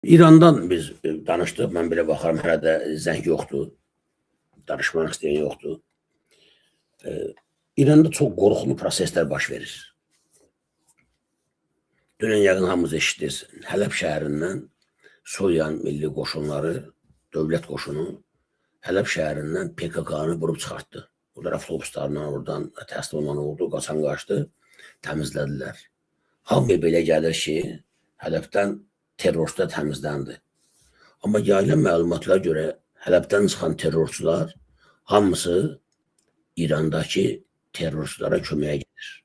İrandan biz danışdıq. Mən belə baxıram, hələ də zəng yoxdur. Danışmaq istəyən yoxdur. İranda çox qorxulu proseslər baş verir. Dünən yəqin hamınız eşitdiniz. Hələb şəhərindən Suriyanın milli qoşunları, dövlət qoşunu Hələb şəhərindən PKK-nı vurub çıxartdı. Onlar avtobuslarla oradan təslim olan oldu, qaçan qaçdı, təmizlədilər. Hamıya belə gəlir ki, Hələbdən terrorçular təmizləndi. Amma yayılan məlumatlara görə Hələbdən çıxan terrorçular hamısı İrandakı terrorçulara köməyə gedir.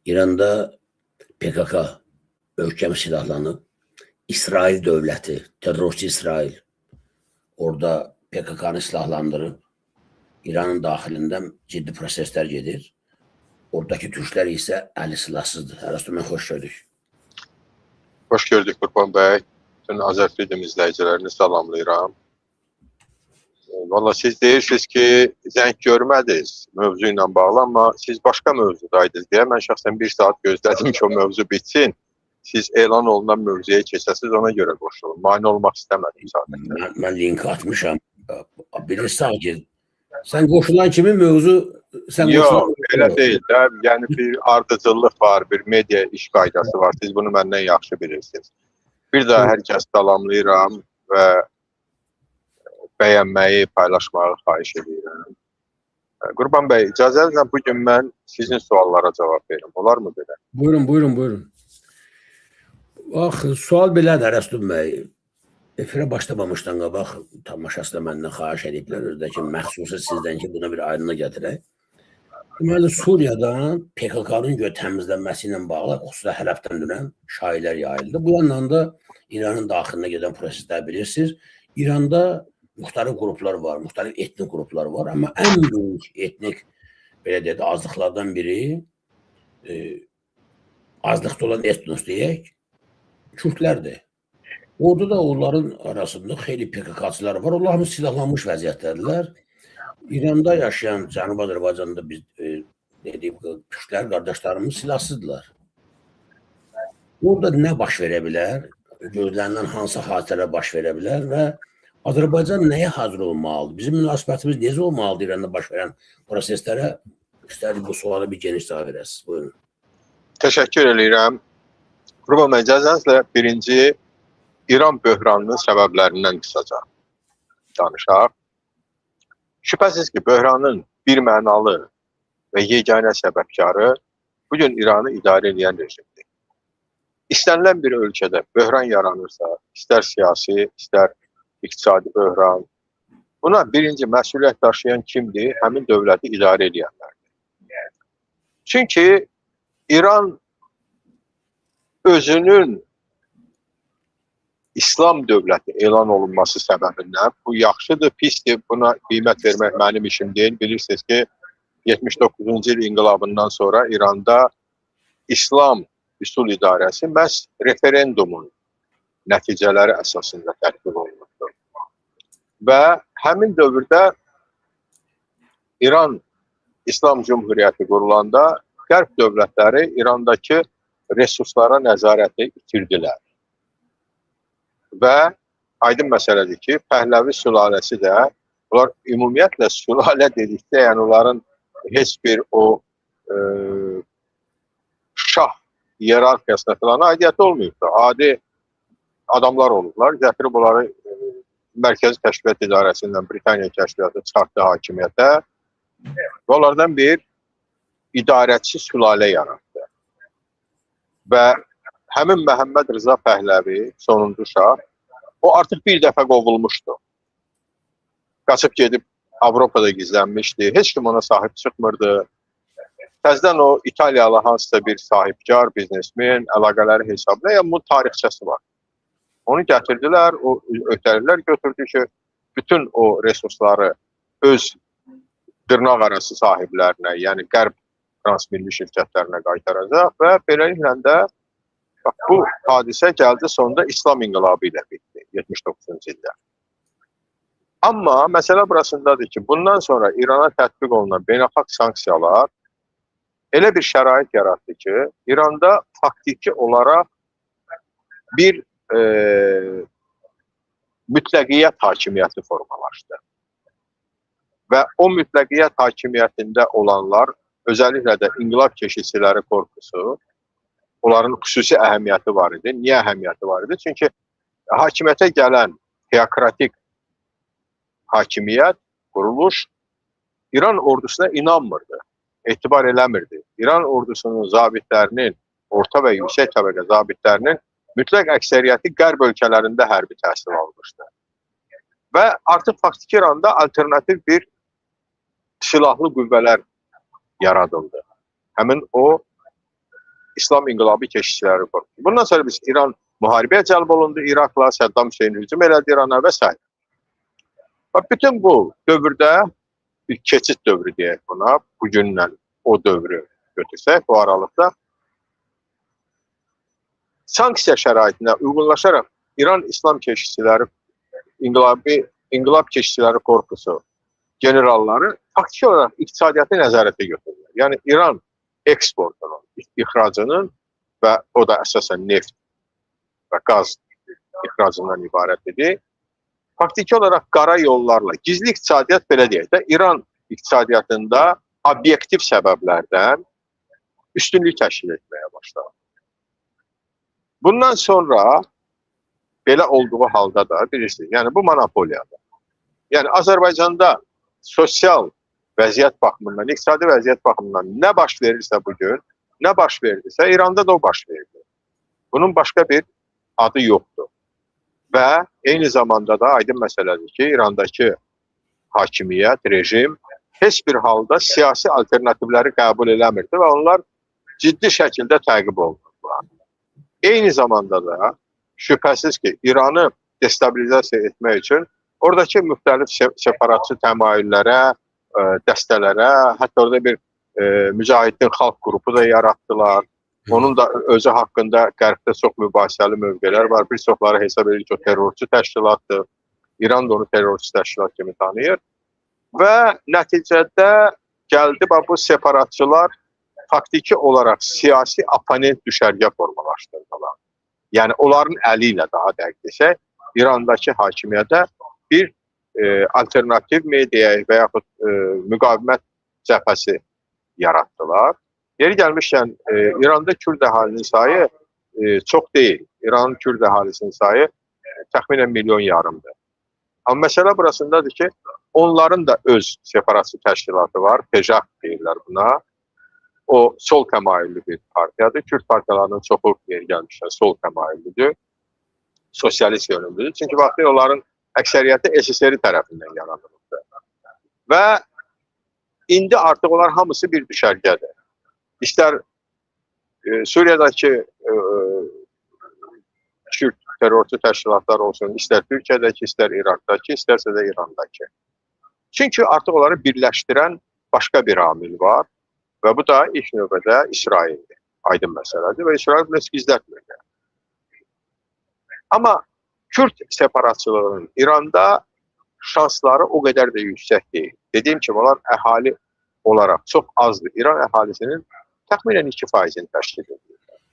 İranda PKK möhkəm silahlanıb. İsrail dövləti, terrorçu İsrail orada PKK-nı silahlandırıb. İranın daxilində ciddi proseslər gedir. Oradakı türklər isə əli silahsızdır. Ərəstu, mən xoş gördük. Hoş gördük Qurban bəy. Bütün Azərfilm izləyicilərini salamlayıram. Valla siz deyirsiniz ki, zəng görmədiniz mövzu ilə bağlı, amma siz başqa mövzudaydınız deyə mən şəxsən bir saat gözlədim ki, o mövzu bitsin. Siz elan olunan mövzuya keçəsiniz, ona görə qoşulun. Mane olmaq istəmədim sadəcə. Mən linki atmışam. Bilirsən ki, sən qoşulan kimi mövzu sən Yox, qoşulan elə deyil də. Yəni bir ardıcıllıq var, bir media iş qaydası var. Siz bunu məndən yaxşı bilirsiniz. Bir daha hər kəs salamlayıram və bəyənməyi, paylaşmağı xahiş edirəm. Qurban bəy, icazənizlə bu gün mən sizin suallara cavab verim. Olar mı belə? Buyurun, buyurun, buyurun. Bax, sual belədir Ərəstun bəy. Efirə başlamamışdan qabaq tamaşaçılar məndən xahiş ediblər, özdə ki, məxsusi sizdən ki, buna bir aydınlıq gətirək. Deməli, Suriyadan PKK-nın təmizlənməsi ilə bağlı, xüsusilə Hələbdən dünən şayələr yayıldı. Bu yandan da İranın daxilinə gedən proseslər bilirsiniz. İranda müxtəlif qruplar var, müxtəlif etnik qruplar var, amma ən böyük etnik, belə deyək də, azlıqlardan biri azlıqda olan etnos deyək, Kürtlərdir. Orada da onların arasında xeyli PKK-çılar var. Onlar hamısı silahlanmış vəziyyətdədirlər. İranda yaşayan Cənubi Azərbaycanda biz dediyim Kürtlər qardaşlarımız silahsızdılar. Orada nə baş verə bilər? Gözlənilən hansı hadisələr baş verə bilər və Azərbaycan nəyə hazır olmalıdır? Bizim münasibətimiz necə olmalıdır İranda baş verən proseslərə? İstərdik bu suala bir geniş cavab verəsiniz. Buyurun. Təşəkkür eləyirəm. Qurban bəy, icazənizlə birinci İran böhranının səbəblərindən qısaca danışaq. Şübhəsiz ki, böhranın bir mənalı və yeganə səbəbkarı bugün İranı idarə edən rejimdir. İstənilən bir ölkədə böhran yaranırsa, istər siyasi, istər iqtisadi böhran, buna birinci məsuliyyət daşıyan kimdir? Həmin dövləti idarə edənlərdir. Çünki İran özünün İslam dövləti elan olunması səbəbindən, bu yaxşıdır, pisdir, buna qiymət vermək mənim işim deyil. Bilirsiniz ki, 79-cu il inqilabından sonra İranda İslam üsul idarəsi məhz referendumun nəticələri əsasında tətbiq olunubdur. Və həmin dövrdə İran İslam Cümhuriyyəti qurulanda Qərb dövlətləri İrandakı resurslara nəzarəti itirdilər. Və aydın məsələdir ki, Pəhləvi sülaləsi də, onlar ümumiyyətlə sülalə dedikdə, yəni onların heç bir o şah hiyerarxiyasına falan aidiyyəti olmayıbdır. Adi adamlar olublar, gətirib onları Mərkəzi Kəşfiyyat İdarəsindən Britaniya Kəşfiyyatı çıxartdı hakimiyyətə və onlardan bir idarəçi sülalə yaratdı. Və həmin Məhəmməd Rıza Pəhləvi, sonuncu şah, o artıq bir dəfə qovulmuşdu. Qaçıb gedib Avropada gizlənmişdi. Heç kim ona sahib çıxmırdı. Təzədən o İtaliyalı hansısa bir sahibkar, biznesmen, əlaqələri hesabına, yəni bunun tarixçəsi var. Onu gətirdilər, o ötərdilər, götürdü ki, bütün o resursları öz dırnaq arası sahiblərinə, yəni Qərb transmilli şirkətlərinə qaytaracaq və beləliklə də bax, bu hadisə gəldi sonunda İslam inqilabı ilə bitdi 79-cu ildə. Amma məsələ burasındadır ki, bundan sonra İrana tətbiq olunan beynəlxalq sanksiyalar elə bir şərait yaratdı ki, İranda faktiki olaraq bir mütləqiyyət hakimiyyəti formalaşdı. Və o mütləqiyyət hakimiyyətində olanlar, özəlliklə də İnqilab Keşikçiləri Korpusu, onların xüsusi əhəmiyyəti var idi. Niyə əhəmiyyəti var idi? Çünki hakimiyyətə gələn teokratik hakimiyyət, quruluş İran ordusuna inanmırdı, etibar eləmirdi. İran ordusunun zabitlərinin, orta və yüksək təbəqə zabitlərinin mütləq əksəriyyəti qərb ölkələrində hərbi təhsil almışdı. Və artıq faktiki İranda alternativ bir silahlı qüvvələr yaradıldı. Həmin o İslam İnqilabı Keşikçiləri Korpusu. Bundan sonra biz İran müharibəyə cəlb olundu İraqla, Səddam Hüseyn hücum elədi İrana və s. Və bütün bu dövrdə, bir keçid dövrü deyək buna, bugünlə o dövrü götürsək, bu aralıqda sanksiya şəraitinə uyğunlaşaraq İran İslam Keşikçiləri, İnqilab Keşikçiləri Korpusu generalları faktiki olaraq iqtisadiyyatı nəzarətə götürürlər. Yəni İran eksportunun, ixracının və o da əsasən neft və qaz ixracından ibarət idi. Faktiki olaraq qara yollarla, gizli iqtisadiyyat belə deyək də, İran iqtisadiyyatında obyektiv səbəblərdən üstünlük təşkil etməyə başladı. Bundan sonra belə olduğu halda da bilirsiniz, yəni bu monopoliyadır. Yəni Azərbaycanda sosial vəziyyət baxımından, iqtisadi vəziyyət baxımından nə baş verirsə bugün, nə baş verdisə, İranda da o baş verdi. Bunun başqa bir adı yoxdur. Və eyni zamanda da aydın məsələdir ki, İrandakı hakimiyyət, rejim heç bir halda siyasi alternativləri qəbul eləmirdi və onlar ciddi şəkildə təqib olunurdular. Eyni zamanda da şübhəsiz ki, İranı destabilizasiya etmək üçün oradakı müxtəlif separatçı təmayüllərə, dəstələrə, hətta orada bir Mücahiddin Xalq qrupu da yaratdılar. Onun da özü haqqında Qərbdə çox mübahisəli mövqelər var. Bir çoxları hesab edir ki, o terrorçu təşkilatdır. İran da onu terrorçu təşkilat kimi tanıyır. Və nəticədə gəldi bu separatçılar faktiki olaraq siyasi oponent düşərgə formalaşdırdılar. Yəni onların əli ilə daha dəqiq desək, İrandakı hakimiyyətə bir alternativ mediaya və yaxud müqavimət cəbhəsi yaratdılar. Yeri gəlmişkən, İranda Kürd əhalinin sayı çox deyil. İranın Kürd əhalisinin sayı təxminən 1,5 milyondur. Amma məsələ burasındadır ki, onların da öz separatçı təşkilatı var, PEJAK deyirlər buna. O sol təmayüllü bir partiyadır. Kürd partiyalarının çoxu yeri gəlmişkən sol təmayüllüdür, sosialist yönümlüdür. Çünki vaxtı onların əksəriyyəti SSR tərəfindən yaradılıbdır. Və indi artıq onlar hamısı bir düşərgədir. İstər Suriyadakı Kürd terrorçu təşkilatlar olsun, istər Türkiyədəki, istər İraqdakı, istərsə də İrandakı. Çünki artıq onları birləşdirən başqa bir amil var və bu da ilk növbədə İsraildir. Aydın məsələdir və İsrail bunu heç gizlətmir. Amma Kürd separatçılığının İranda şansları o qədər də yüksək deyil. Dediyim kimi, onlar əhali olaraq çox azdır. İran əhalisinin təxminən 2%-ni təşkil edir.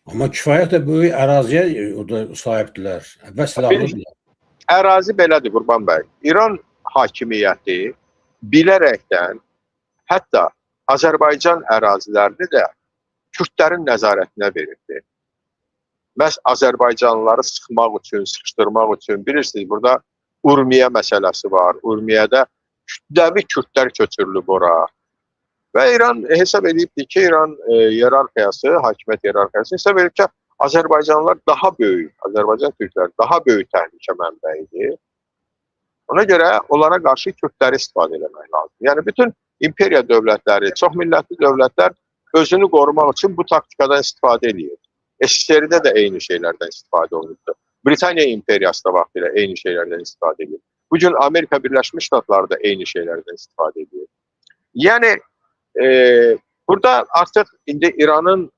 Amma kifayət də böyük əraziyə orada sahibdirlər və silahlıdırlar. Ərazi belədir Qurban bəy. İran hakimiyyəti bilərəkdən hətta Azərbaycan ərazilərini də Kürtlərin nəzarətinə verirdi. Məhz Azərbaycanlıları sıxmaq üçün, sıxışdırmaq üçün, bilirsiniz, burada Urmiya məsələsi var. Urmiyədə kütləvi Kürtlər köçürülüb ora. Və İran hesab edibdir ki, İran hiyerarxiyası, hakimiyyət hiyerarxiyası hesab edib ki, Azərbaycanlılar daha böyük, Azərbaycan türkləri daha böyük təhlükə mənbəyidir. Ona görə onlara qarşı Kürtləri istifadə eləmək lazım. Yəni bütün imperiya dövlətləri, çox millətli dövlətlər özünü qorumaq üçün bu taktikadan istifadə eləyir. SSR-də də eyni şeylərdən istifadə olunubdur. Britaniya imperiyası da vaxtilə eyni şeylərdən istifadə edir. Bugün Amerika Birləşmiş Ştatları da eyni şeylərdən istifadə edir. Yəni burada artıq indi İranın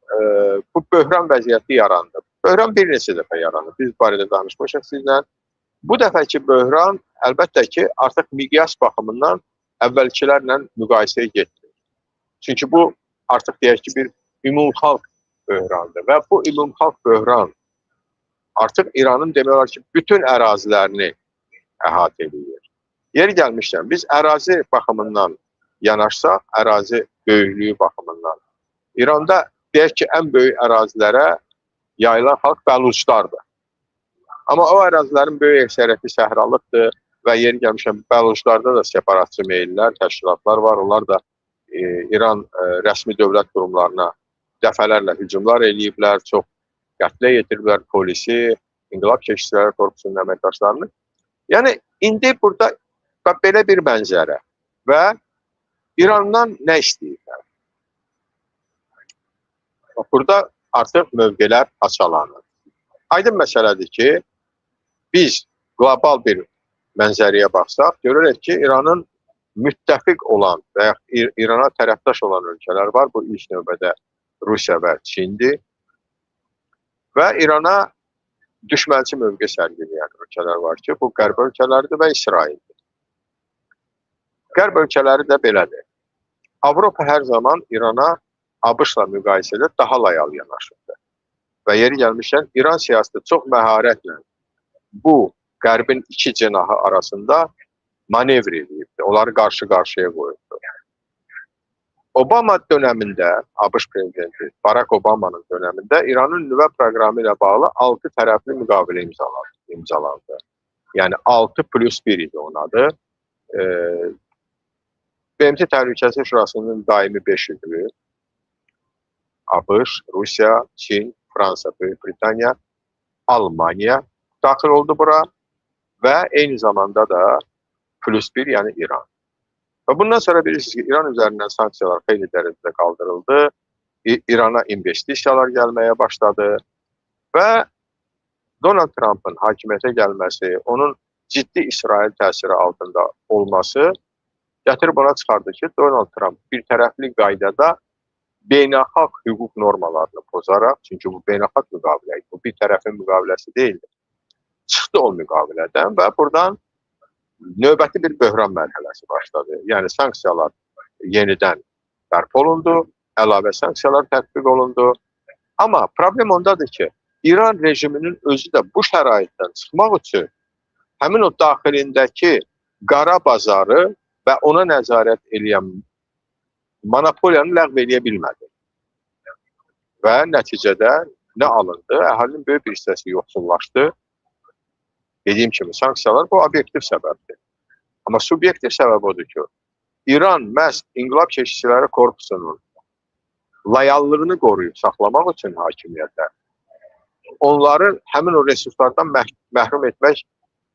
bu böhran vəziyyəti yarandı. Böhran bir neçə dəfə yarandı. Biz bu barədə danışmışıq sizlə. Bu dəfəki böhran əlbəttə ki, artıq miqyas baxımından əvvəlkilərlə müqayisəyə getmir. Çünki bu artıq deyək ki, bir ümumxalq böhrandır və bu ümumxalq böhran Artıq İranın demək olar ki, bütün ərazilərini əhatə edir. Yeri gəlmişkən, biz ərazi baxımından yanaşsaq, ərazi böyüklüyü baxımından, İranda deyək ki, ən böyük ərazilərə yayılan xalq bəluçlardır. Amma o ərazilərin böyük əksəriyyəti səhralıqdır və yeri gəlmişkən bəluçlarda da separatçı meyillər, təşkilatlar var. Onlar da İran rəsmi dövlət qurumlarına dəfələrlə hücumlar eləyiblər, çox qətlə yetiriblər polisi, İnqilab Keşikçiləri Korpusunun əməkdaşlarını. Yəni, indi burada belə bir mənzərə və İrandan nə istəyirlər? Burada artıq mövqelər açalanır. Aydın məsələdir ki, biz qlobal bir mənzərəyə baxsaq, görürük ki, İranın müttəfiq olan və yaxud İrana tərəfdaş olan ölkələr var. Bu ilk növbədə Rusiya və Çindir. Və İrana düşmənçi mövqe sərgiləyən ölkələr var ki, bu qərb ölkələridir və İsraildir. Qərb ölkələri də belədir. Avropa hər zaman İrana ABŞ-la müqayisədə daha layal yanaşırdı. Və yeri gəlmişkən, İran siyasəti çox məharətlə bu qərbin iki cinahı arasında manevr edibdi. Onları qarşı-qarşıya qoyubdu. Obama dönəmində, ABŞ prezidenti Barack Obamanın dönəmində İranın nüvə proqramı ilə bağlı 6 tərəfli müqavilə imzalandı. Yəni 6+1 idi onun adı. BMT Təhlükəsizlik Şurasının daimi 5 üzvü ABŞ, Rusiya, Çin, Fransa, Böyük Britaniya, Almaniya daxil oldu bura və eyni zamanda da +1, yəni İran. Və bundan sonra bilirsiniz ki, İran üzərindən sanksiyalar xeyli dərəcədə qaldırıldı, İrana investisiyalar gəlməyə başladı və Donald Trumpın hakimiyyətə gəlməsi, onun ciddi İsrail təsiri altında olması gətirib ona çıxardı ki, Donald Trump bir tərəfli qaydada beynəlxalq hüquq normalarını pozaraq, çünki bu beynəlxalq müqavilə idi, bu bir tərəfin müqaviləsi deyildi, çıxdı o müqavilədən və buradan növbəti bir böhran mərhələsi başladı. Yəni sanksiyalar yenidən bərpa olundu, əlavə sanksiyalar tətbiq olundu. Amma problem ondadır ki, İran rejiminin özü də bu şəraitdən çıxmaq üçün həmin o daxilindəki qara bazarı və ona nəzarət eləyən monopoliyanı ləğv eləyə bilmədi. Və nəticədə nə alındı? Əhalinin böyük bir hissəsi yoxsullaşdı. Dediyim kimi, sanksiyalar bu obyektiv səbəbdir. Amma subyektiv səbəb odur ki, İran məhz İnqilab Keşikçiləri Korpusunun layallığını qoruyub saxlamaq üçün hakimiyyətə, onları həmin o resurslardan məhrum etmək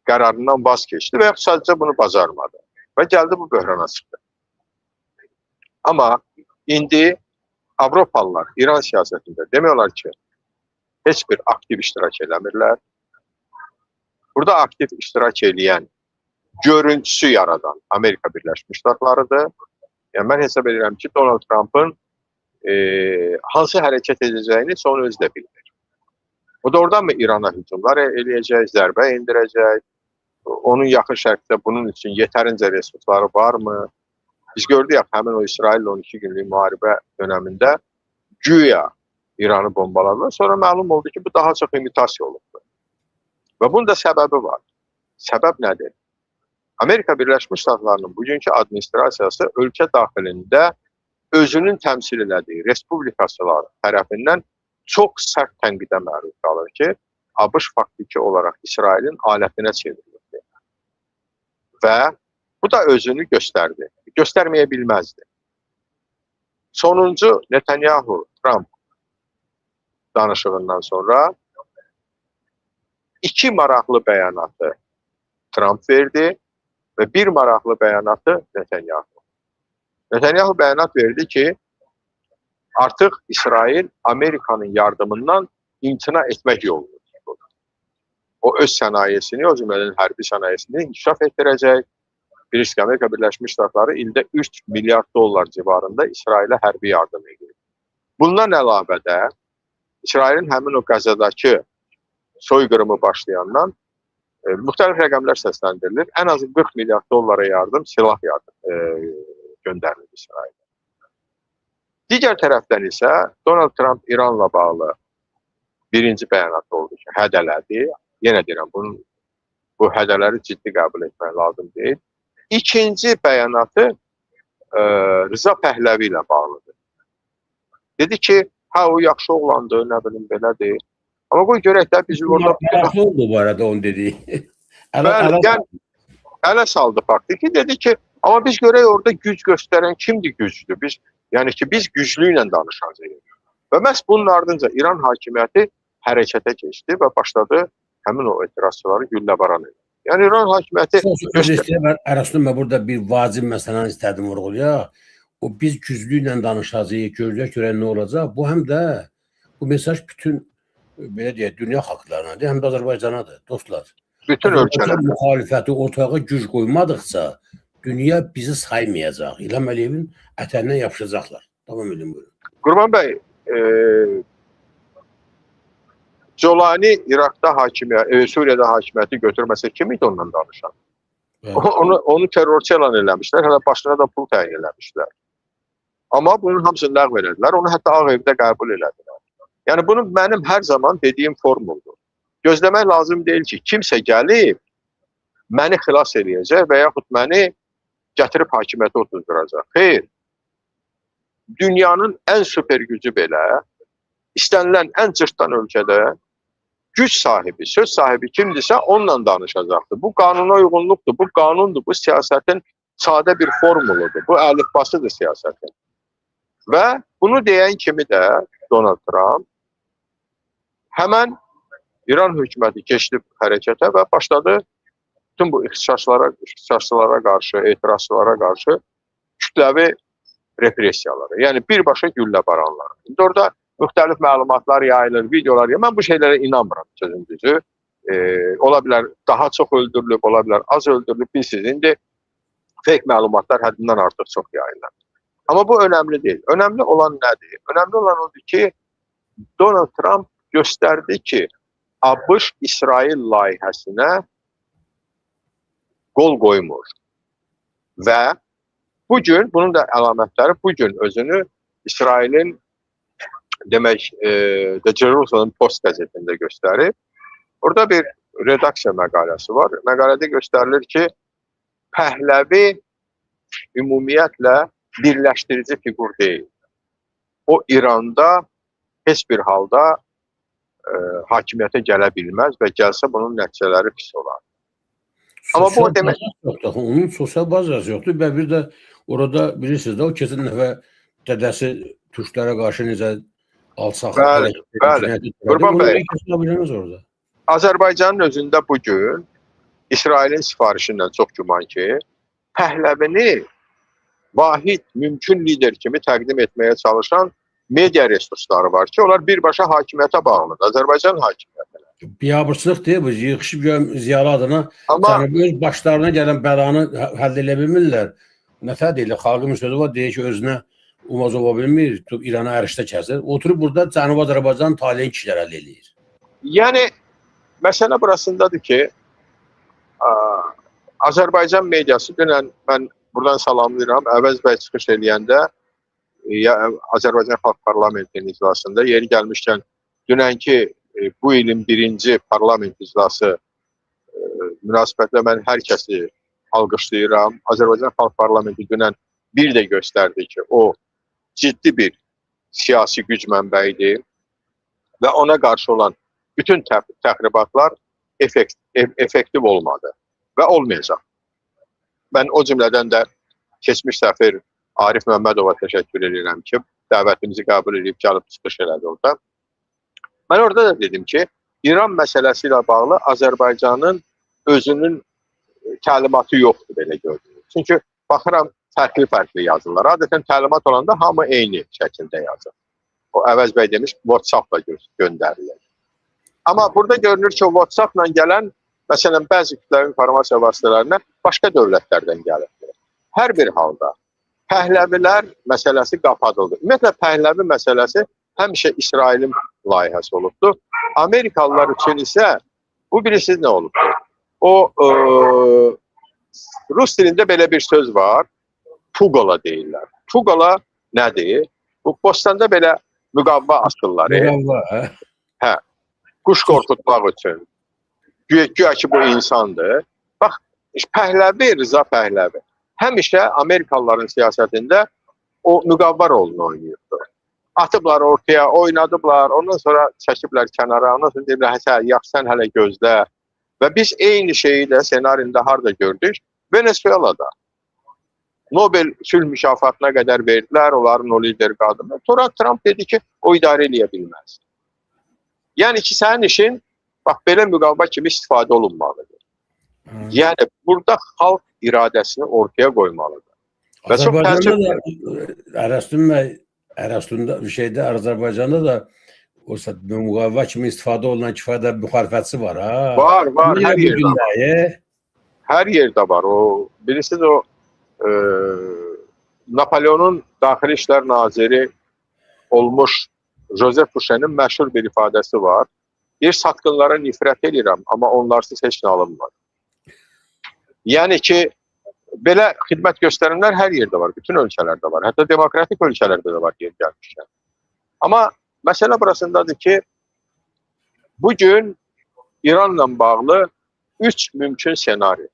qərarından vaz keçdi və yaxud sadəcə bunu bacarmadı və gəldi bu böhrana çıxdı. Amma indi Avropalılar İran siyasətində demək olar ki, heç bir aktiv iştirak eləmirlər. Burada aktiv iştirak eləyən, görüntüsü yaradan Amerika Birləşmiş Ştatlarıdır. Yəni, mən hesab edirəm ki, Donald Trumpın hansı hərəkət edəcəyini heç onu özü də bilmir. O da oradan mı İrana hücumlar eləyəcək, zərbə endirəcək, onun yaxın şərqdə bunun üçün yetərincə resursları varmı? Biz gördük, həmin o İsraillə 12 günlük müharibə dönəmində güya İranı bombaladılar. Sonra məlum oldu ki, bu daha çox imitasiya olubdur. Və bunun da səbəbi var. Səbəb nədir? Amerika Birləşmiş Ştatlarının bugünkü administrasiyası ölkə daxilində özünün təmsil elədiyi respublikaçılar tərəfindən çox sərt tənqidə məruz qalır ki, ABŞ faktiki olaraq İsrailin alətinə çevrildi. Və bu da özünü göstərdi. Göstərməyə bilməzdi. Sonuncu Netanyahu-Trump danışığından sonra iki maraqlı bəyanatı Trump verdi və bir maraqlı bəyanatı Netanyahu. Netanyahu bəyanat verdi ki, artıq İsrail Amerikanın yardımından imtina etmək yolunu tutur. O öz sənayesini, o cümlədən hərbi sənayesini inkişaf etdirəcək. Bilirsiniz ki, Amerika Birləşmiş Ştatları ildə 3 milyard dollar civarında İsrailə hərbi yardım edir. Bundan əlavə də İsrailin həmin o Qəzadakı soyqırımı başlayandan müxtəlif rəqəmlər səsləndirilir. Ən azı 40 milyard dollara yardım, silah yardım göndərilir İsrailə. Digər tərəfdən isə Donald Trump İranla bağlı Birinci bəyanatı oldu ki, hədələdi. Yenə deyirəm, bu hədələri ciddi qəbul etmək lazım deyil. İkinci bəyanatı Rıza Pəhləvi ilə bağlıdır. Dedi ki, hə, o yaxşı oğlandı, nə bilim, belədir. Amma qoy görək də bizi orada... Maraqlı oldu bu arada onu dediyi. Bəli, yəni, ələ saldı faktiki. Dedi ki, amma biz görək orada güc göstərən kimdir güclü? Biz, yəni ki, biz güclü ilə danışacağıq. Və məhz bunun ardınca İran hakimiyyəti hərəkətə keçdi və başladı həmin o etirazçıları gülləbaran etdi. Yəni İran hakimiyyəti... Ərəstun, mən burada bir vacib məsələni istədim vurğulayaq. O biz güclü ilə danışacağıq, görəcək, görək nə olacaq. Bu həm də bu mesaj bütün belə deyək, dünya xalqlarınadır, həm də Azərbaycanadır, dostlar. Bütün ölkələr müxalifəti ortağa güc qoymadıqca dünya bizi saymayacaq. İlham Əliyevin ətəyindən yapışacaqlar. Davam edin, buyurun. Qurban bəy, Colani İraqda hakimiyyət, Suriyada hakimiyyəti götürməsə kim idi ondan danışan? Onu terrorçu elan eləmişlər, hələ başına da pul təyin eləmişlər. Amma bunun hamısını ləğv elədilər, onu hətta Ağ Evdə qəbul elədilər. Yəni bunu mənim hər zaman dediyim formuldur. Gözləmək lazım deyil ki, kimsə gəlib məni xilas eləyəcək və yaxud məni gətirib hakimiyyətə otuzduracaq. Xeyr, dünyanın ən super gücü belə, istənilən ən cırtdan ölkədə güc sahibi, söz sahibi kimdirsə onunla danışacaqdır. Bu qanuna uyğunluqdur, bu qanundur, bu siyasətin sadə bir formuludur, bu əlifbasıdır siyasətin. Və bunu deyən kimi də Donald Trump həmən İran hökuməti keçdi hərəkətə və başladı bütün bu ixtisasçılara qarşı, etirazçılara qarşı kütləvi repressiyalara, yəni birbaşa gülləbaranlara. İndi orada müxtəlif məlumatlar yayılır, videolar yayılır. Mən bu şeylərə inanmıram, sözün düzü. Ola bilər daha çox öldürülüb, ola bilər az öldürülüb, bilirsiniz. İndi fake məlumatlar həddindən artıq çox yayılır. Amma bu önəmli deyil. Önəmli olan nədir? Önəmli olan odur ki, Donald Trump göstərdi ki, ABŞ-İsrail layihəsinə qol qoymur. Və bugün, bunun da əlamətləri bugün özünü İsrailin demək, The Jerusalem Post qəzetində göstərir. Orada bir redaksiya məqaləsi var. Məqalədə göstərilir ki, Pəhləvi ümumiyyətlə birləşdirici fiqur deyil. O, İranda heç bir halda hakimiyyətə gələ bilməz və gəlsə bunun nəticələri pis olar. Amma bu demək... Yoxdur, onun sosial bazası yoxdur və bir də orada bilirsiniz də, o keçən dəfə dədəsi türklərə qarşı necə alçaq... Bəli, bəli. Qurban bəy, Azərbaycanın özündə bugün İsrailin sifarişi ilə çox güman ki, Pəhləvini vahid, mümkün lider kimi təqdim etməyə çalışan media resursları var ki, onlar birbaşa hakimiyyətə bağlıdır, Azərbaycan hakimiyyətinə. Biabırçılıq deyil bu, yığışıb görüm ziyalı adına, amma, yəni, öz başlarına gələn bəlanı həll elə bilmirlər. Nətər deyilir, xalqın sözü var, deyir ki, özünə umaz ola bilmir, İrana ərişdə kəsir. Oturub burada Cənubi Azərbaycan taleyin kişilər əldə eləyir. Yəni, məsələ burasındadır ki, Azərbaycan mediası, dünən mən buradan salamlayıram, Əvəz bəy çıxış eləyəndə Azərbaycan Xalq Parlamentinin iclasında yeri gəlmişkən dünənki bu ilin birinci parlament iclası münasibətlə mən hər kəsi alqışlayıram. Azərbaycan Xalq Parlamenti dünən bir də göstərdi ki, o ciddi bir siyasi güc mənbəyidir və ona qarşı olan bütün təxribatlar effektiv olmadı və olmayacaq. Mən o cümlədən də keçmiş səfir Arif Məmmədova təşəkkür edirəm ki, dəvətimizi qəbul edib gəlib çıxış elədi orada. Mən orada da dedim ki, İran məsələsi ilə bağlı Azərbaycanın özünün təlimatı yoxdur belə gördüyünüz. Çünki baxıram fərqli-fərqli yazırlar. Adətən təlimat olanda hamı eyni şəkildə yazır. O Əvəz bəy demiş, WhatsApp-la göndərilir. Amma burada görünür ki, WhatsApp-la gələn, məsələn, bəzi kütləvi informasiya vasitələrinə başqa dövlətlərdən gəlibdir. Hər bir halda Pəhləvilər məsələsi qapadıldı. Ümumiyyətlə, Pəhləvi məsələsi həmişə İsrailin layihəsi olubdur. Amerikalılar üçün isə bu bilirsiniz nə olubdur? O, Rus dilində belə bir söz var, Pugola deyirlər. Pugola nədir? Bu, bostanda belə müqavva asırlar. Müqavva, hə? Hə. Quş qorxutmaq üçün. Güya ki, bu insandır. Bax, Pəhləvi, Rıza Pəhləvi həmişə Amerikalıların siyasətində o müqavva rolunu oynayırdı. Atıblar ortaya, oynadıblar, ondan sonra çəkiblər kənara, ondan sonra deyiblər, hə, yaxşı, sən hələ gözlə. Və biz eyni şeyi də senarində harada gördük? Venezuela'da. Nobel sülh mükafatına qədər verdilər onların o lider qadını. Sonra Trump dedi ki, o idarə eləyə bilməz. Yəni ki, sənin işin, bax, belə müqavva kimi istifadə olunmalıdır. Yəni, burada xalq iradəsini ortaya qoymalıdır. Və çox Azərbaycanda da Ərəstun bəy, Ərəstunda bir şeydə Azərbaycanda da o müqavva kimi istifadə olunan kifayət müxalifətçi var ha. Var, var, hər yerdə var. Hər yerdə var. O, bilirsiniz o Napoleonun Daxili İşlər Naziri olmuş Joseph Fouché'nin məşhur bir ifadəsi var. Deyir, satqınlara nifrət edirəm, amma onlarsız heç nə alınmır. Yəni ki, belə xidmət göstərənlər hər yerdə var, bütün ölkələrdə var. Hətta demokratik ölkələrdə də var yer gəlmişkən. Amma məsələ burasındadır ki, bugün İranla bağlı 3 mümkün senaryo,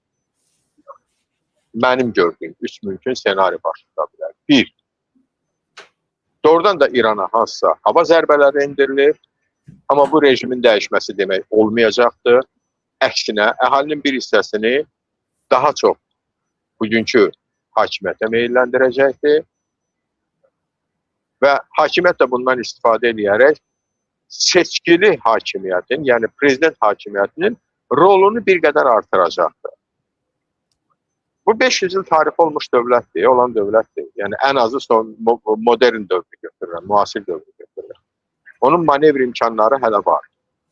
mənim gördüyüm 3 mümkün senaryo baş tuta bilər. 1. Doğrudan da İrana hansısa hava zərbələri endirilir, amma bu rejimin dəyişməsi demək olmayacaqdır. Əksinə, əhalinin bir hissəsini daha çox bugünkü hakimiyyətə meyilləndirəcəkdir və hakimiyyət də bundan istifadə edərək seçkili hakimiyyətin, yəni prezident hakimiyyətinin rolunu bir qədər artıracaqdır. Bu 500 il tarixi olmuş dövlətdir, olan dövlətdir. Yəni ən azı son modern dövrü götürürəm, müasir dövrü götürürəm. Onun manevr imkanları hələ var.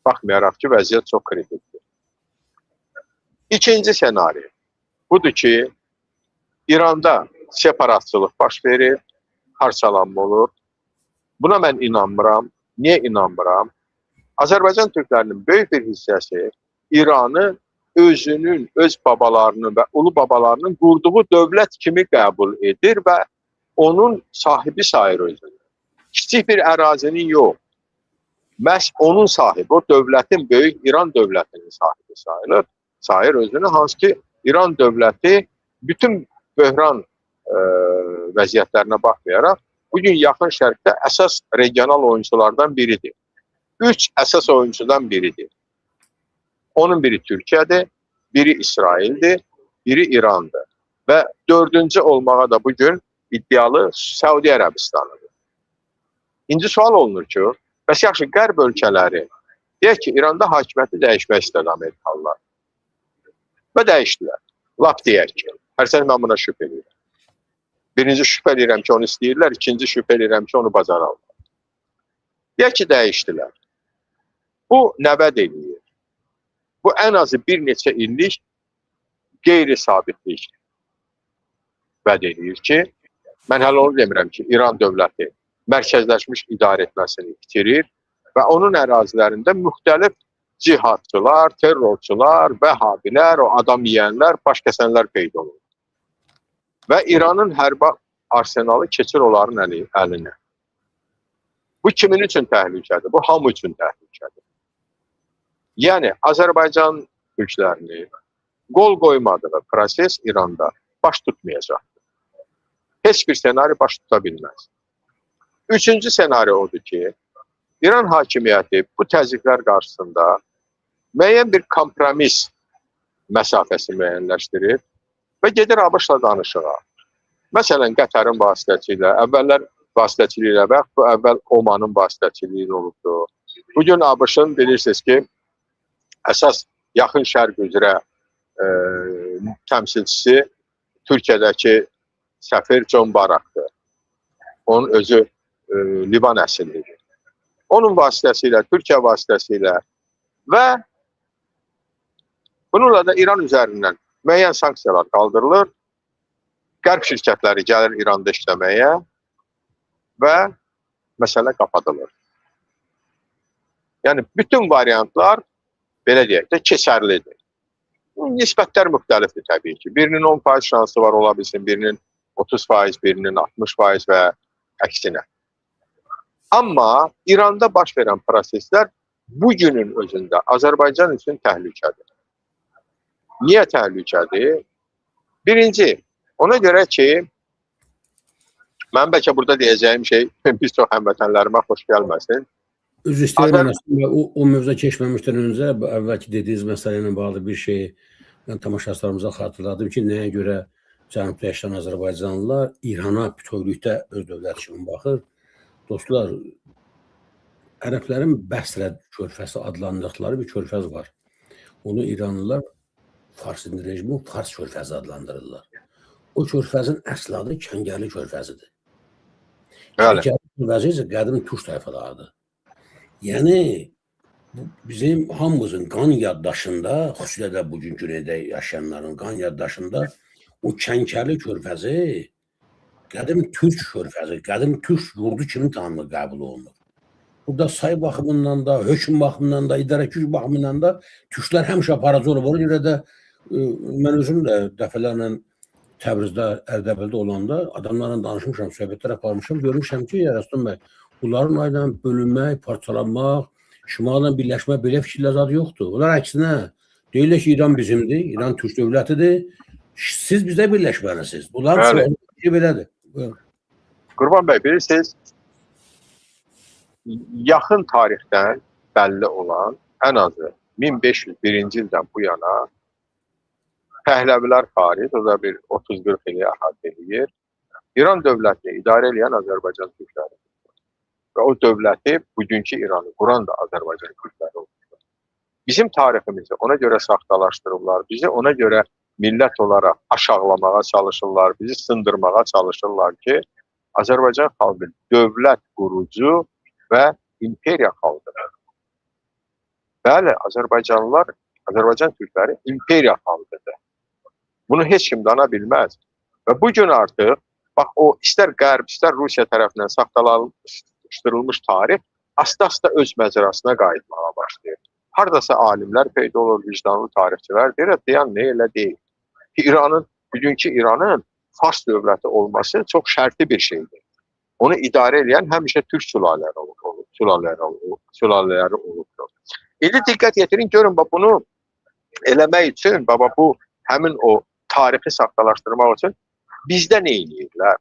Baxmayaraq ki, vəziyyət çox kritikdir. İkinci senaryo budur ki, İranda separatçılıq baş verir, parçalanma olur. Buna mən inanmıram. Niyə inanmıram? Azərbaycan türklərinin böyük bir hissəsi İranı özünün, öz babalarının və ulu babalarının qurduğu dövlət kimi qəbul edir və onun sahibi sayır özünü. Kiçik bir ərazinin yox, məhz onun sahibi, o dövlətin, böyük İran dövlətinin sahibi sayılır, sayır özünü, hansı ki İran dövləti bütün böhran vəziyyətlərinə baxmayaraq, bugün Yaxın Şərqdə əsas regional oyunculardan biridir. 3 əsas oyuncudan biridir. Onun biri Türkiyədir, biri İsraildir, biri İrandır. Və dördüncü olmağa da bugün iddialı Səudiyyə Ərəbistanıdır. İndi sual olunur ki, bəs yaxşı, Qərb ölkələri, deyək ki, İranda hakimiyyəti dəyişmək istədi Amerikalılar. Və dəyişdilər. Lap deyək ki, hərçənd mən buna şübhə edirəm. Birinci şübhə edirəm ki, onu istəyirlər, ikinci şübhə edirəm ki, onu bacararlar. Deyək ki, dəyişdilər. Bu nə vəd eləyir? Bu ən azı bir neçə illik qeyri-sabitlik vəd eləyir ki, mən hələ onu demirəm ki, İran dövləti mərkəzləşmiş idarə etməsini itirir və onun ərazilərində müxtəlif cihadçılar, terrorçular, vəhabilər, o adam yiyənlər, baş kəsənlər peyda olur. Və İranın hərbi arsenalı keçir onların əlinə. Bu kimin üçün təhlükədir? Bu hamı üçün təhlükədir. Yəni, Azərbaycan türklərini qol qoymadığı proses İranda baş tutmayacaqdır. Heç bir senaryo baş tuta bilməz. Üçüncü senaryo odur ki, İran hakimiyyəti bu təzyiqlər qarşısında müəyyən bir kompromis məsafəsi müəyyənləşdirir və gedir ABŞ-la danışığa. Məsələn, Qətərin vasitəçiliyi ilə, əvvəllər vasitəçiliyi ilə və bu əvvəl Omanın vasitəçiliyi ilə olubdur. Bugün ABŞ-ın bilirsiniz ki, əsas Yaxın Şərq üzrə təmsilçisi Türkiyədəki səfir John Barrack'dır. Onun özü Livan əsillidir. Onun vasitəsilə, Türkiyə vasitəsilə və bununla da İran üzərindən müəyyən sanksiyalar qaldırılır. Qərb şirkətləri gəlir İranda işləməyə və məsələ qapatılır. Yəni, bütün variantlar, belə deyək də, keçərlidir. Nisbətlər müxtəlifdir təbii ki. Birinin 10% şansı var ola bilsin, birinin 30%, birinin 60% və əksinə. Amma İranda baş verən proseslər bugünün özündə Azərbaycan üçün təhlükədir. Niyə təhlükədir? Birinci, ona görə ki, mən bəlkə burada deyəcəyim şey bir çox həmvətənlərimə xoş gəlməsin. Üzr istəyirəm, əslində o mövzuya keçməmişdən öncə əvvəlki dediyiniz məsələ ilə bağlı bir şey mən tamaşaçılarımıza xatırladım ki, nəyə görə cənubda yaşayan Azərbaycanlılar İrana bütövlükdə öz dövlət kimi baxır. Dostlar, ərəblərin Bəsrə körfəzi adlandırdıqları bir körfəz var. Onu İranlılar Fars rejimi Fars körfəzi adlandırırlar. O körfəzin əsl adı Kəngərli körfəzidir. Bəli. Kəngərli körfəzi isə qədim türk tayfalarıdır. Yəni bizim hamımızın qan yaddaşında, xüsusilə də bugün güneydə yaşayanların qan yaddaşında o Kəngərli körfəzi qədim türk körfəzi, qədim türk yurdu kimi tanınır, qəbul olunur. Burada say baxımından da, hökm baxımından da, idarə güc baxımından da türklər həmişə aparıcı olub. Ona görə də mən özüm də dəfələrlə Təbrizdə, Ərdəbildə olanda adamlarla danışmışam, söhbətlər aparmışam, görmüşəm ki, Rəstum bəy, bunların ayla bölünmək, parçalanmaq, şimalla birləşmək belə fikirlər zadı yoxdur. Onlar əksinə deyirlər ki, İran bizimdir, İran türk dövlətidir, siz bizə birləşməlisiniz. Bunların çoxu fikri belədir. Buyurun. Qurban bəy, bilirsiniz, yaxın tarixdən bəlli olan ən azı 1501-ci ildən bu yana Pəhləvilər xaric, o da bir 30-40 ili əhatə eləyir, İran dövlətini idarə eləyən Azərbaycan türkləri. Və o dövləti bugünkü İranı quran da Azərbaycan türkləri olmuşdur. Bizim tariximizi ona görə saxtalaşdırıblar, bizi ona görə millət olaraq aşağılamağa çalışırlar, bizi sındırmağa çalışırlar ki, Azərbaycan xalqı dövlət qurucu və imperiya xalqıdır. Bəli, Azərbaycanlılar, Azərbaycan türkləri imperiya xalqıdır. Bunu heç kim dana bilməz. Və bugün artıq, bax o istər Qərb, istər Rusiya tərəfindən saxtalaşdırılmış tarix asta-asta öz məcrasına qayıtmağa başlayır. Haradasa alimlər peyda olur, vicdanlı tarixçilər deyir, deyən nə elə deyil. Ki, İranın, bugünkü İranın Fars dövləti olması çox şərti bir şeydir. Onu idarə eləyən həmişə türk sülalələri olubdur. İndi diqqət yetirin, görün, bax, bunu eləmək üçün, baba, bu həmin o tarixi saxtalaşdırmaq üçün bizdə nə eləyirlər?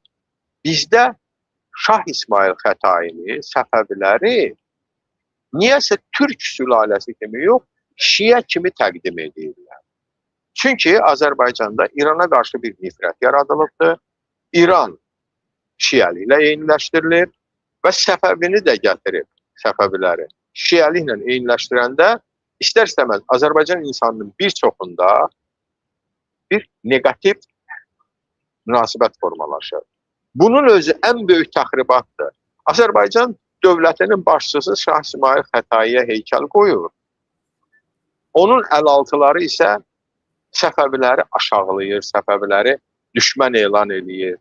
Bizdə Şah İsmayıl Xətaini, Səfəviləri niyəsə türk sülaləsi kimi yox, şiə kimi təqdim edirlər. Çünki Azərbaycanda İrana qarşı bir nifrət yaradılıbdır. İran şiəliklə eyniləşdirilir və Səfəvini də gətirib, Səfəviləri şiəliklə eyniləşdirəndə istər-istəməz Azərbaycan insanının bir çoxunda bir neqativ münasibət formalaşır. Bunun özü ən böyük təxribatdır. Azərbaycan dövlətinin başçısı Şah İsmayıl Xətaiyə heykəl qoyur. Onun əlaltıları isə Səfəviləri aşağılayır, Səfəviləri düşmən elan eləyir.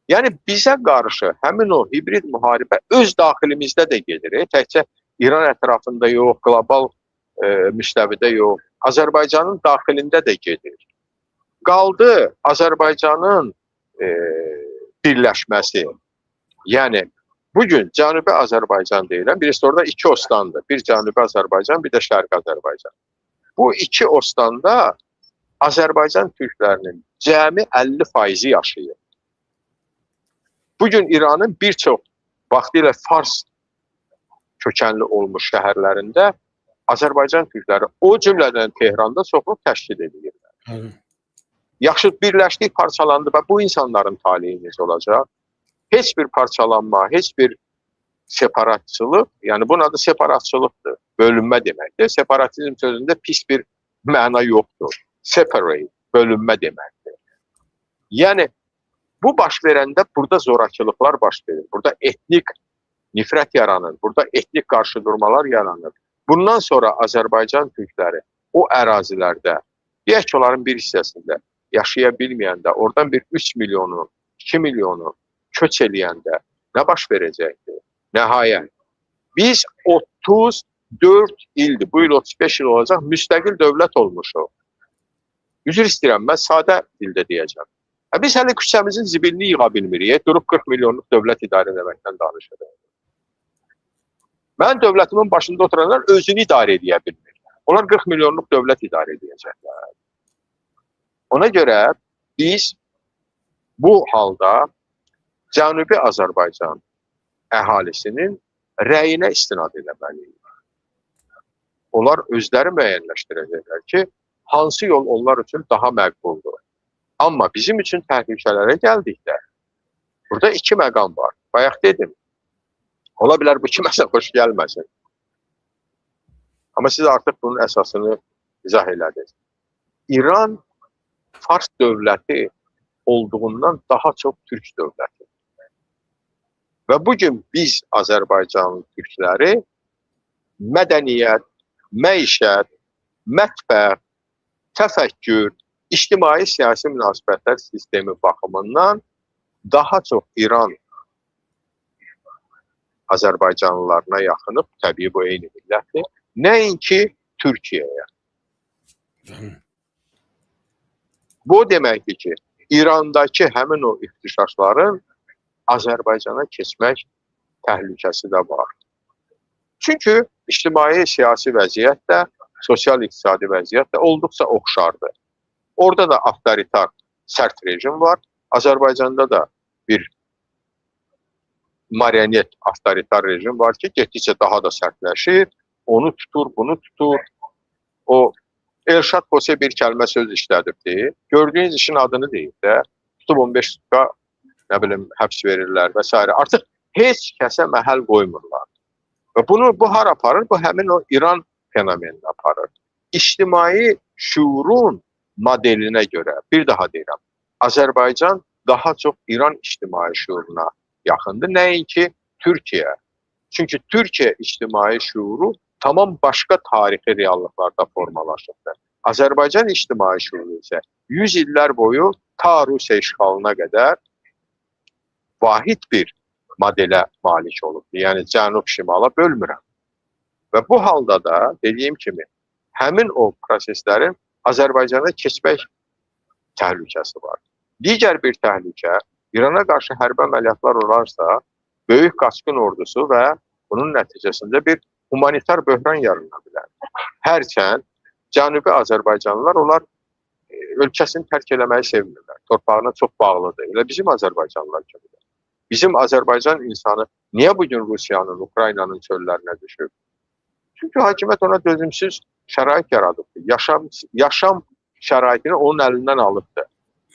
Yəni bizə qarşı həmin o hibrid müharibə öz daxilimizdə də gedir. Təkcə İran ətrafında yox, qlobal müstəvidə yox, Azərbaycanın daxilində də gedir. Qaldı Azərbaycanın birləşməsi. Yəni bugün Cənubi Azərbaycan deyilən, birisi orada iki ostandır. Bir Cənubi Azərbaycan, bir də Şərqi Azərbaycan. Bu iki ostanda Azərbaycan türklərinin cəmi 50%-i yaşayır. Bugün İranın bir çox vaxtilə Fars kökənli olmuş şəhərlərində Azərbaycan türkləri, o cümlədən Tehranda çoxluq təşkil edirlər. Hı. Yaxşı, birləşdik, parçalandı və bu insanların taleyi necə olacaq? Heç bir parçalanma, heç bir separatçılıq, yəni bunun adı separatçılıqdır, bölünmə deməkdir. Separatizm sözündə pis bir məna yoxdur. Separate, bölünmə deməkdir. Yəni, bu baş verəndə burada zorakılıqlar baş verir. Burada etnik nifrət yaranır, burada etnik qarşıdurmalar yaranır. Bundan sonra Azərbaycan türkləri o ərazilərdə, deyək ki, onların bir hissəsində yaşaya bilməyəndə, oradan bir 3 milyonu, 2 milyonu köç eləyəndə nə baş verəcəkdir? Nəhayət, biz 34 ildir, bu il 35 il olacaq, müstəqil dövlət olmuşuq. Üzr istəyirəm, mən sadə dildə deyəcəm. Biz hələ küçəmizin zibilini yığa bilmirik, durub 40 milyonluq dövlət idarə eləməkdən danışırıq. Mənim dövlətimin başında oturanlar özünü idarə edə bilmir. Onlar 40 milyonluq dövlət idarə edəcəklər. Ona görə biz bu halda Cənubi Azərbaycan əhalisinin rəyinə istinad eləməliyik. Onlar özləri müəyyənləşdirəcəklər ki, hansı yol onlar üçün daha məqbuldur. Amma bizim üçün təhlükələrə gəldikdə, burada iki məqam var. Bayaq dedim, ola bilər bu kiməsə xoş gəlməsin. Amma siz artıq bunun əsasını izah elədiniz. İran Fars dövləti olduğundan daha çox Türk dövləti. Və bugün biz Azərbaycanlı türkləri mədəniyyət, məişət, mətbəx, təfəkkür, ictimai siyasi münasibətlər sistemi baxımından daha çox İran Azərbaycanlılarına yaxınıb, təbii bu eyni millətdir, nəinki Türkiyəyə. Bu deməkdir ki, İrandakı həmin o ixtişaşların Azərbaycana keçmək təhlükəsi də var. Çünki ictimai siyasi vəziyyət də, sosial-iqtisadi vəziyyət də olduqca oxşardır. Orada da avtoritar sərt rejim var. Azərbaycanda da bir marionet avtoritar rejim var ki, getdikcə daha da sərtləşir, onu tutur, bunu tutur. O Elşad Xose bir kəlmə söz işlədibdi. Gördüyünüz işin adını deyib də, tutub 15 sutka, nə bilim, həbs verirlər və s. Artıq heç kəsə məhəl qoymurlar. Və bunu, bu hara aparır? Bu həmin o İran fenomenini aparır. İctimai şuurun modelinə görə, bir daha deyirəm, Azərbaycan daha çox İran ictimai şuuruna yaxındır, nəinki Türkiyə. Çünki Türkiyə ictimai şuuru tamam başqa tarixi reallıqlarda formalaşıbdır. Azərbaycan ictimai şuuru isə 100 illər boyu ta Rusiya işğalına qədər vahid bir modelə malik olubdur. Yəni cənub-şimala bölmürəm. Və bu halda da dediyim kimi həmin o proseslərin Azərbaycana keçmək təhlükəsi var. Digər bir təhlükə, İrana qarşı hərbi əməliyyatlar olarsa, böyük qaçqın ordusu və bunun nəticəsində bir humanitar böhran yarana bilər. Hərçənd Cənubi Azərbaycanlılar onlar ölkəsini tərk eləməyi sevmirlər. Torpağına çox bağlıdır. Elə bizim Azərbaycanlılar kimidir. Bizim Azərbaycan insanı niyə bugün Rusiyanın, Ukraynanın çöllərinə düşüb? Çünki hakimiyyət ona dözümsüz şərait yaradıbdır. Yaşam şəraitini onun əlindən alıbdır.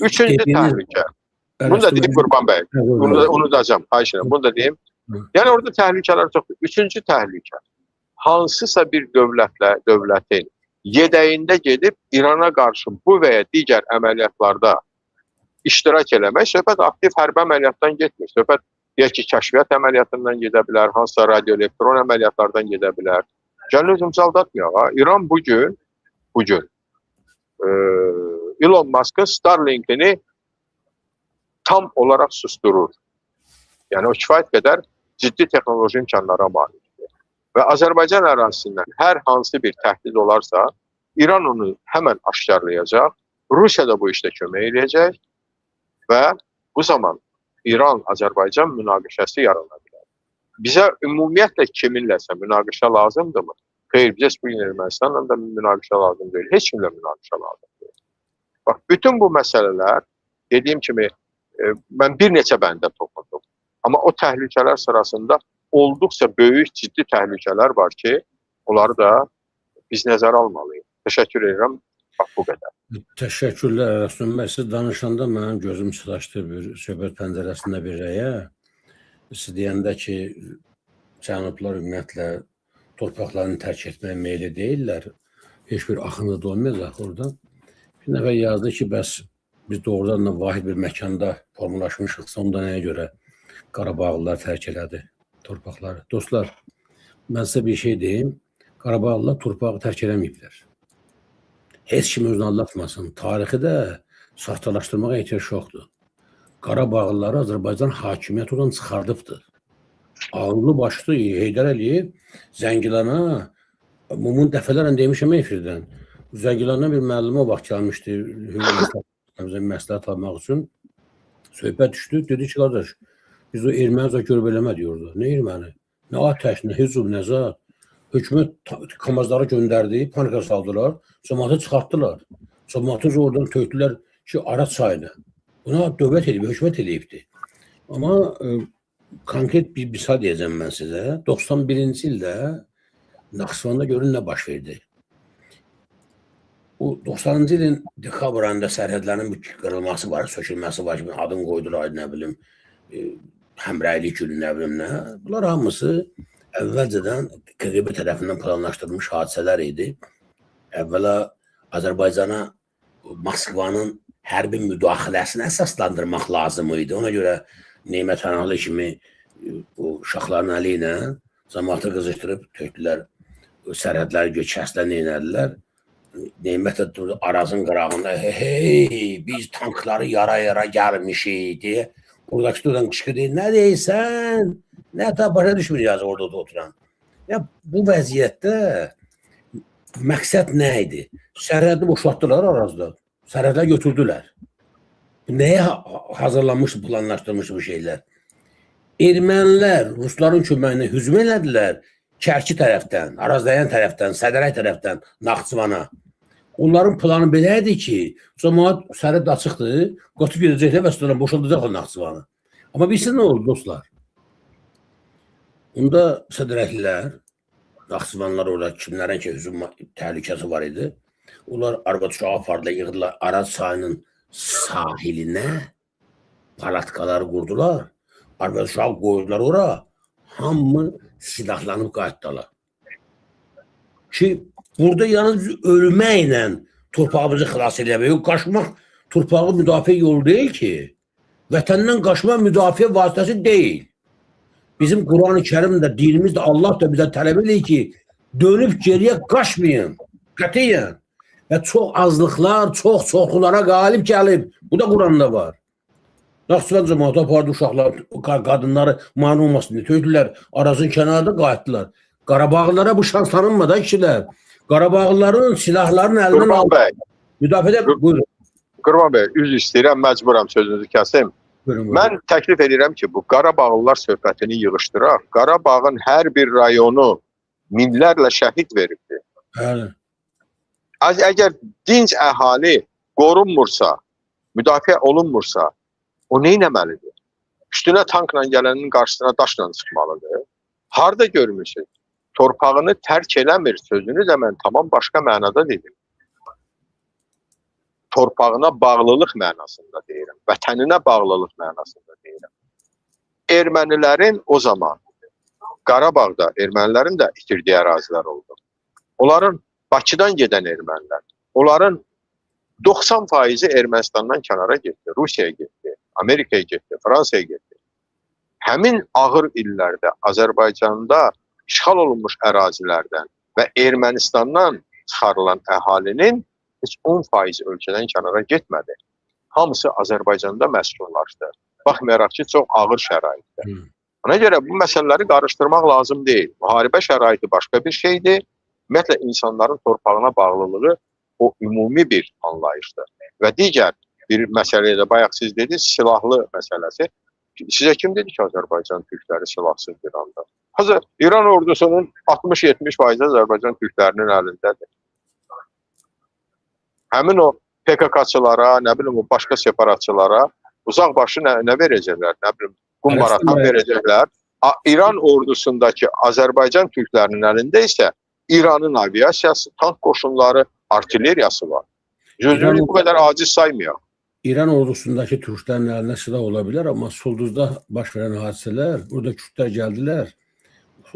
Üçüncü təhlükə. Bunu da deyim Qurban bəy. Bunu da unudacağım. Xahiş edirəm. Bunu da deyim. Yəni orada təhlükələr çoxdur. Üçüncü təhlükə. Hansısa bir dövlətin yedəyində gedib İrana qarşı bu və ya digər əməliyyatlarda iştirak eləmək, söhbət aktiv hərbi əməliyyatdan getmir. Söhbət deyək ki, kəşfiyyat əməliyyatından gedə bilər, hansısa radioelektron əməliyyatlardan gedə bilər. Gəlin özümüzü aldatmayaq. Ha. İran bugün Elon Musk'ın Starlink'ini tam olaraq susturur. Yəni o kifayət qədər ciddi texnoloji imkanlara malikdir. Və Azərbaycan ərazisindən hər hansı bir təhdid olarsa, İran onu həmən aşkarlayacaq, Rusiya da bu işdə kömək eləyəcək və bu zaman İran-Azərbaycan münaqişəsi yarana bilər. Bizə ümumiyyətlə kiminləsə münaqişə lazımdırmı? Xeyr, bizə bu gün Ermənistanla da münaqişə lazım deyil, heç kimlə münaqişə lazım deyil. Bax, bütün bu məsələlər, dediyim kimi, mən bir neçə bəndə toxundum. Amma o təhlükələr sırasında olduqca böyük, ciddi təhlükələr var ki, onları da biz nəzərə almalıyıq. Təşəkkür edirəm. Bax, bu qədər. Təşəkkürlər Ərəstun bəy. Siz danışanda mənim gözüm çıxlaşdı bir söhbət pəncərəsində bir rəyə. Siz deyəndə ki, cənublar ümumiyyətlə torpaqlarını tərk etməyə meyilli deyirlər. Heç bir axını da olmayacaq orada. Bir nəfər yazdı ki, bəs biz doğrudan da vahid bir məkanda formalaşmışıqsa, onda nəyə görə Qarabağlılar tərk elədi torpaqları? Dostlar, mən sizə bir şey deyim. Qarabağlılar torpağı tərk eləməyiblər. Heç kim özünü aldatmasın. Tarixi də saxtalaşdırmağa ehtiyac yoxdur. Qarabağlıları Azərbaycan hakimiyyəti oradan çıxardıbdır. Ağıllı başlı Heydər Əliyev Zəngilana, bunu dəfələrlə demişəm efirdən. Zəngilandan bir müəllimə o vaxt gəlmişdi, hüquq məsləhət almaq üçün. Söhbət düşdü, dedi ki, qardaş, biz o erməni görüb eləmə diyordu. Nə erməni? Nə atəş, nə hücum, nə zat. Hökumət kamazları göndərdi, panika saldılar, cəmaatı çıxartdılar. Cəmaatı oradan tökdülər ki, Araz çayına. Buna dövlət eləyib, hökumət eləyibdi. Amma konkret bir misal deyəcəm mən sizə. 91-ci ildə Naxçıvanda görün nə baş verdi. Bu 90-cı ilin dekabr ayında sərhədlərin bir qırılması var, sökülməsi var ki, adını qoydular, nə bilim, həmrəylik günü, nə bilim nə. Bunlar hamısı əvvəlcədən KQB tərəfindən planlaşdırılmış hadisələr idi. Əvvəla Azərbaycana Moskvanın hərbi müdaxiləsini əsaslandırmaq lazım idi. Ona görə Nemət Analı kimi bu uşaqların əli ilə cəmaatı qızışdırıb tökdülər, sərhədləri kəsdilər, neynədilər. Nemət də durdu Arazın qırağında, hey, hey, biz tankları yara-yara gəlmişik deyə. Buradakı duran qışqırdı, nə deyirsən? Nə ta başa düşmür yazıq orada da oturan. Ya bu vəziyyətdə məqsəd nə idi? Sərhədi boşaltdılar Arazda. Sərhədlər götürdülər. Nəyə hazırlanmışdı, planlaşdırılmışdı bu şeylər? Ermənilər Rusların köməyinə hücum elədilər Kərki tərəfdən, Arazdəyan tərəfdən, Sədərək tərəfdən Naxçıvana. Onların planı belə idi ki, camaat sərhəd açıqdır, qaçıb gedəcəklər və sonra boşaldacaqlar Naxçıvanı. Amma bilirsiniz nə oldu dostlar? Onda Sədərəklilər, Naxçıvanlar orada kimlərin ki hücum təhlükəsi var idi. Onlar arvad uşağı apardılar, yığdılar Araz çayının sahilinə palatkaları qurdular. Arvad uşağı qoydular ora. Hamı silahlanıb qayıtdılar. Ki burada yalnız ölməklə torpağımızı xilas edə bilərik. Qaçmaq torpağı müdafiə yolu deyil ki. Vətəndən qaçmaq müdafiə vasitəsi deyil. Bizim Quran-ı Kərim də, dinimiz də, Allah da bizə tələb edir ki, dönüb geriyə qaçmayın. Qətiyyən. Və çox azlıqlar, çox çoxlulara qalib gəlib. Bu da Quranda var. Naxçıvan cəmaatı apardı uşaqlar, qadınları mane olmasın deyə tökdülər. Arazın kənarında qayıtdılar. Qarabağlılara bu şans tanınmadı kişilər. Qarabağlıların silahlarını əlindən Qurban aldı. bəy, Müdafiədə buyurun. Qurban bəy, üzr istəyirəm, məcburam sözünüzü kəsim. Buyurun, buyurun. Mən təklif edirəm ki, bu Qarabağlılar söhbətini yığışdıraq. Qarabağın hər bir rayonu minlərlə şəhid veribdir. Bəli. Əgər dinc əhali qorunmursa, müdafiə olunmursa, o nə etməlidir? Üstünə tankla gələnin qarşısına daşla çıxmalıdır. Harda görmüsünüz? Torpağını tərk eləmir sözünü də mən tamam başqa mənada dedim. Torpağına bağlılıq mənasında deyirəm. Vətəninə bağlılıq mənasında deyirəm. Ermənilərin o zaman Qarabağda ermənilərin də itirdiyi ərazilər oldu. Onların Bakıdan gedən ermənilər, onların 90%-i Ermənistandan kənara getdi, Rusiyaya getdi, Amerikaya getdi, Fransaya getdi. Həmin ağır illərdə Azərbaycanda işğal olunmuş ərazilərdən və Ermənistandan çıxarılan əhalinin heç 10% ölkədən kənara getmədi. Hamısı Azərbaycanda məskunlaşdı. Baxmayaraq ki, çox ağır şəraitdə. Ona görə bu məsələləri qarışdırmaq lazım deyil. Müharibə şəraiti başqa bir şeydir. Ümumiyyətlə, insanların torpağına bağlılığı o ümumi bir anlayışdır. Və digər bir məsələyə də bayaq siz dediniz, silahlı məsələsi. Sizə kim dedi ki, Azərbaycan türkləri silahsız İranda? Hazır İran ordusunun 60-70% Azərbaycan türklərinin əlindədir. Həmin o PKK-çılara, nə bilim o başqa separatçılara uzaq başı nə verəcəklər, nə bilim qumbaratan verəcəklər. İran ordusundakı Azərbaycan türklərinin əlində isə İranın aviasiyası, tank qoşunları, artilleriyası var. Özünü bu qədər aciz saymayaq. İran ordusundakı türklərin əlində silah ola bilər, amma Sulduzda baş verən hadisələr, burada Kürtlər gəldilər.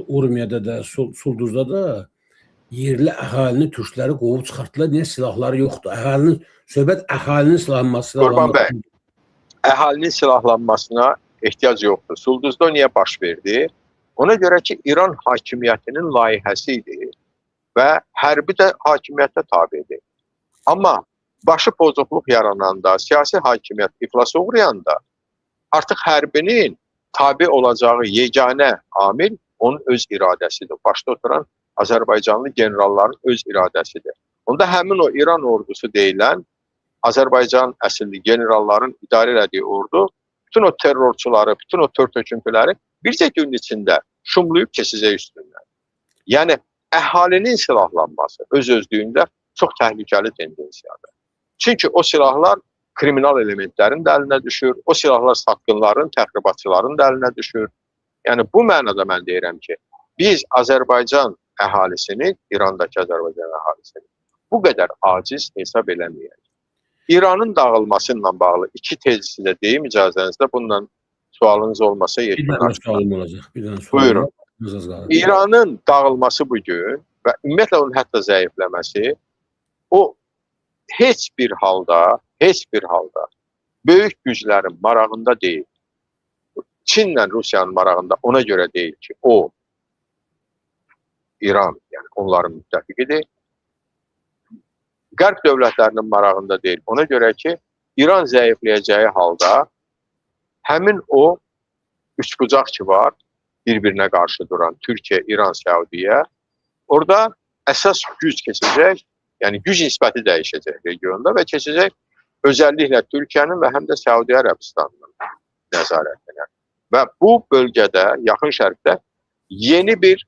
Urmiyada da, Sulduzda da yerli əhalini türkləri qovub çıxartdılar. Niyə silahları yoxdur? Əhalinin, söhbət əhalinin silahlanması. Qurban bəy, əhalinin silahlanmasına ehtiyac yoxdur. Sulduzda niyə baş verdi? Ona görə ki, İran hakimiyyətinin layihəsi idi və hərbi də hakimiyyətə tabedir. Amma başı pozuqluq yarananda, siyasi hakimiyyət iflasa uğrayanda artıq hərbinin tabi olacağı yeganə amil onun öz iradəsidir. Başda oturan Azərbaycanlı generalların öz iradəsidir. Onda həmin o İran ordusu deyilən Azərbaycan əsilli generalların idarə elədiyi ordu bütün o terrorçuları, bütün o tör-töküntüləri bircə günün içində şumlayıb keçəcək üstündən. Yəni, əhalinin silahlanması öz-özlüyündə çox təhlükəli tendensiyadır. Çünki o silahlar kriminal elementlərin də əlinə düşür, o silahlar satqınların, təxribatçıların da əlinə düşür. Yəni, bu mənada mən deyirəm ki, biz Azərbaycan əhalisini, İrandakı Azərbaycan əhalisini bu qədər aciz hesab eləməyək. İranın dağılması ilə bağlı iki tezisi də deyim icazənizdə, bununla sualınız olmasa Bir dənə sualım olacaq. Bir dənə sualım. Buyurun. Olacaq. İranın dağılması bugün və ümumiyyətlə onun hətta zəifləməsi, o heç bir halda, heç bir halda böyük güclərin marağında deyil. Çinlə Rusiyanın marağında ona görə deyil ki, o İran, yəni onların müttəfiqidir. Qərb dövlətlərinin marağında deyil. Ona görə ki, İran zəifləyəcəyi halda həmin o üçbucaq ki var, bir-birinə qarşı duran Türkiyə, İran, Səudiyyə, orada əsas güc keçəcək, yəni güc nisbəti dəyişəcək regionda və keçəcək özəlliklə Türkiyənin və həm də Səudiyyə Ərəbistanının nəzarətinə. Və bu bölgədə, Yaxın Şərqdə yeni bir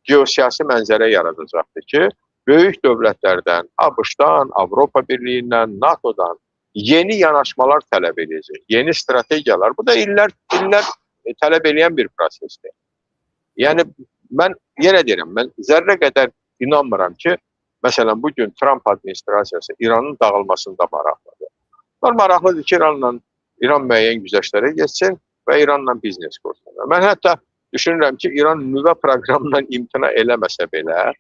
geosiyasi mənzərə yaradacaqdır ki, böyük dövlətlərdən, ABŞ-dan, Avropa Birliyindən, NATO-dan yeni yanaşmalar tələb edəcək, yeni strategiyalar. Bu da illər tələb eləyən bir prosesdir. Yəni, mən yenə deyirəm, mən zərrə qədər inanmıram ki, məsələn, bugün Tramp administrasiyası İranın dağılmasında maraqlıdır. Onlar maraqlıdır ki, İran müəyyən güzəştlərə geçsin və İranla biznes qursun. Mən hətta düşünürəm ki, İran nüvə proqramından imtina eləməsə belə,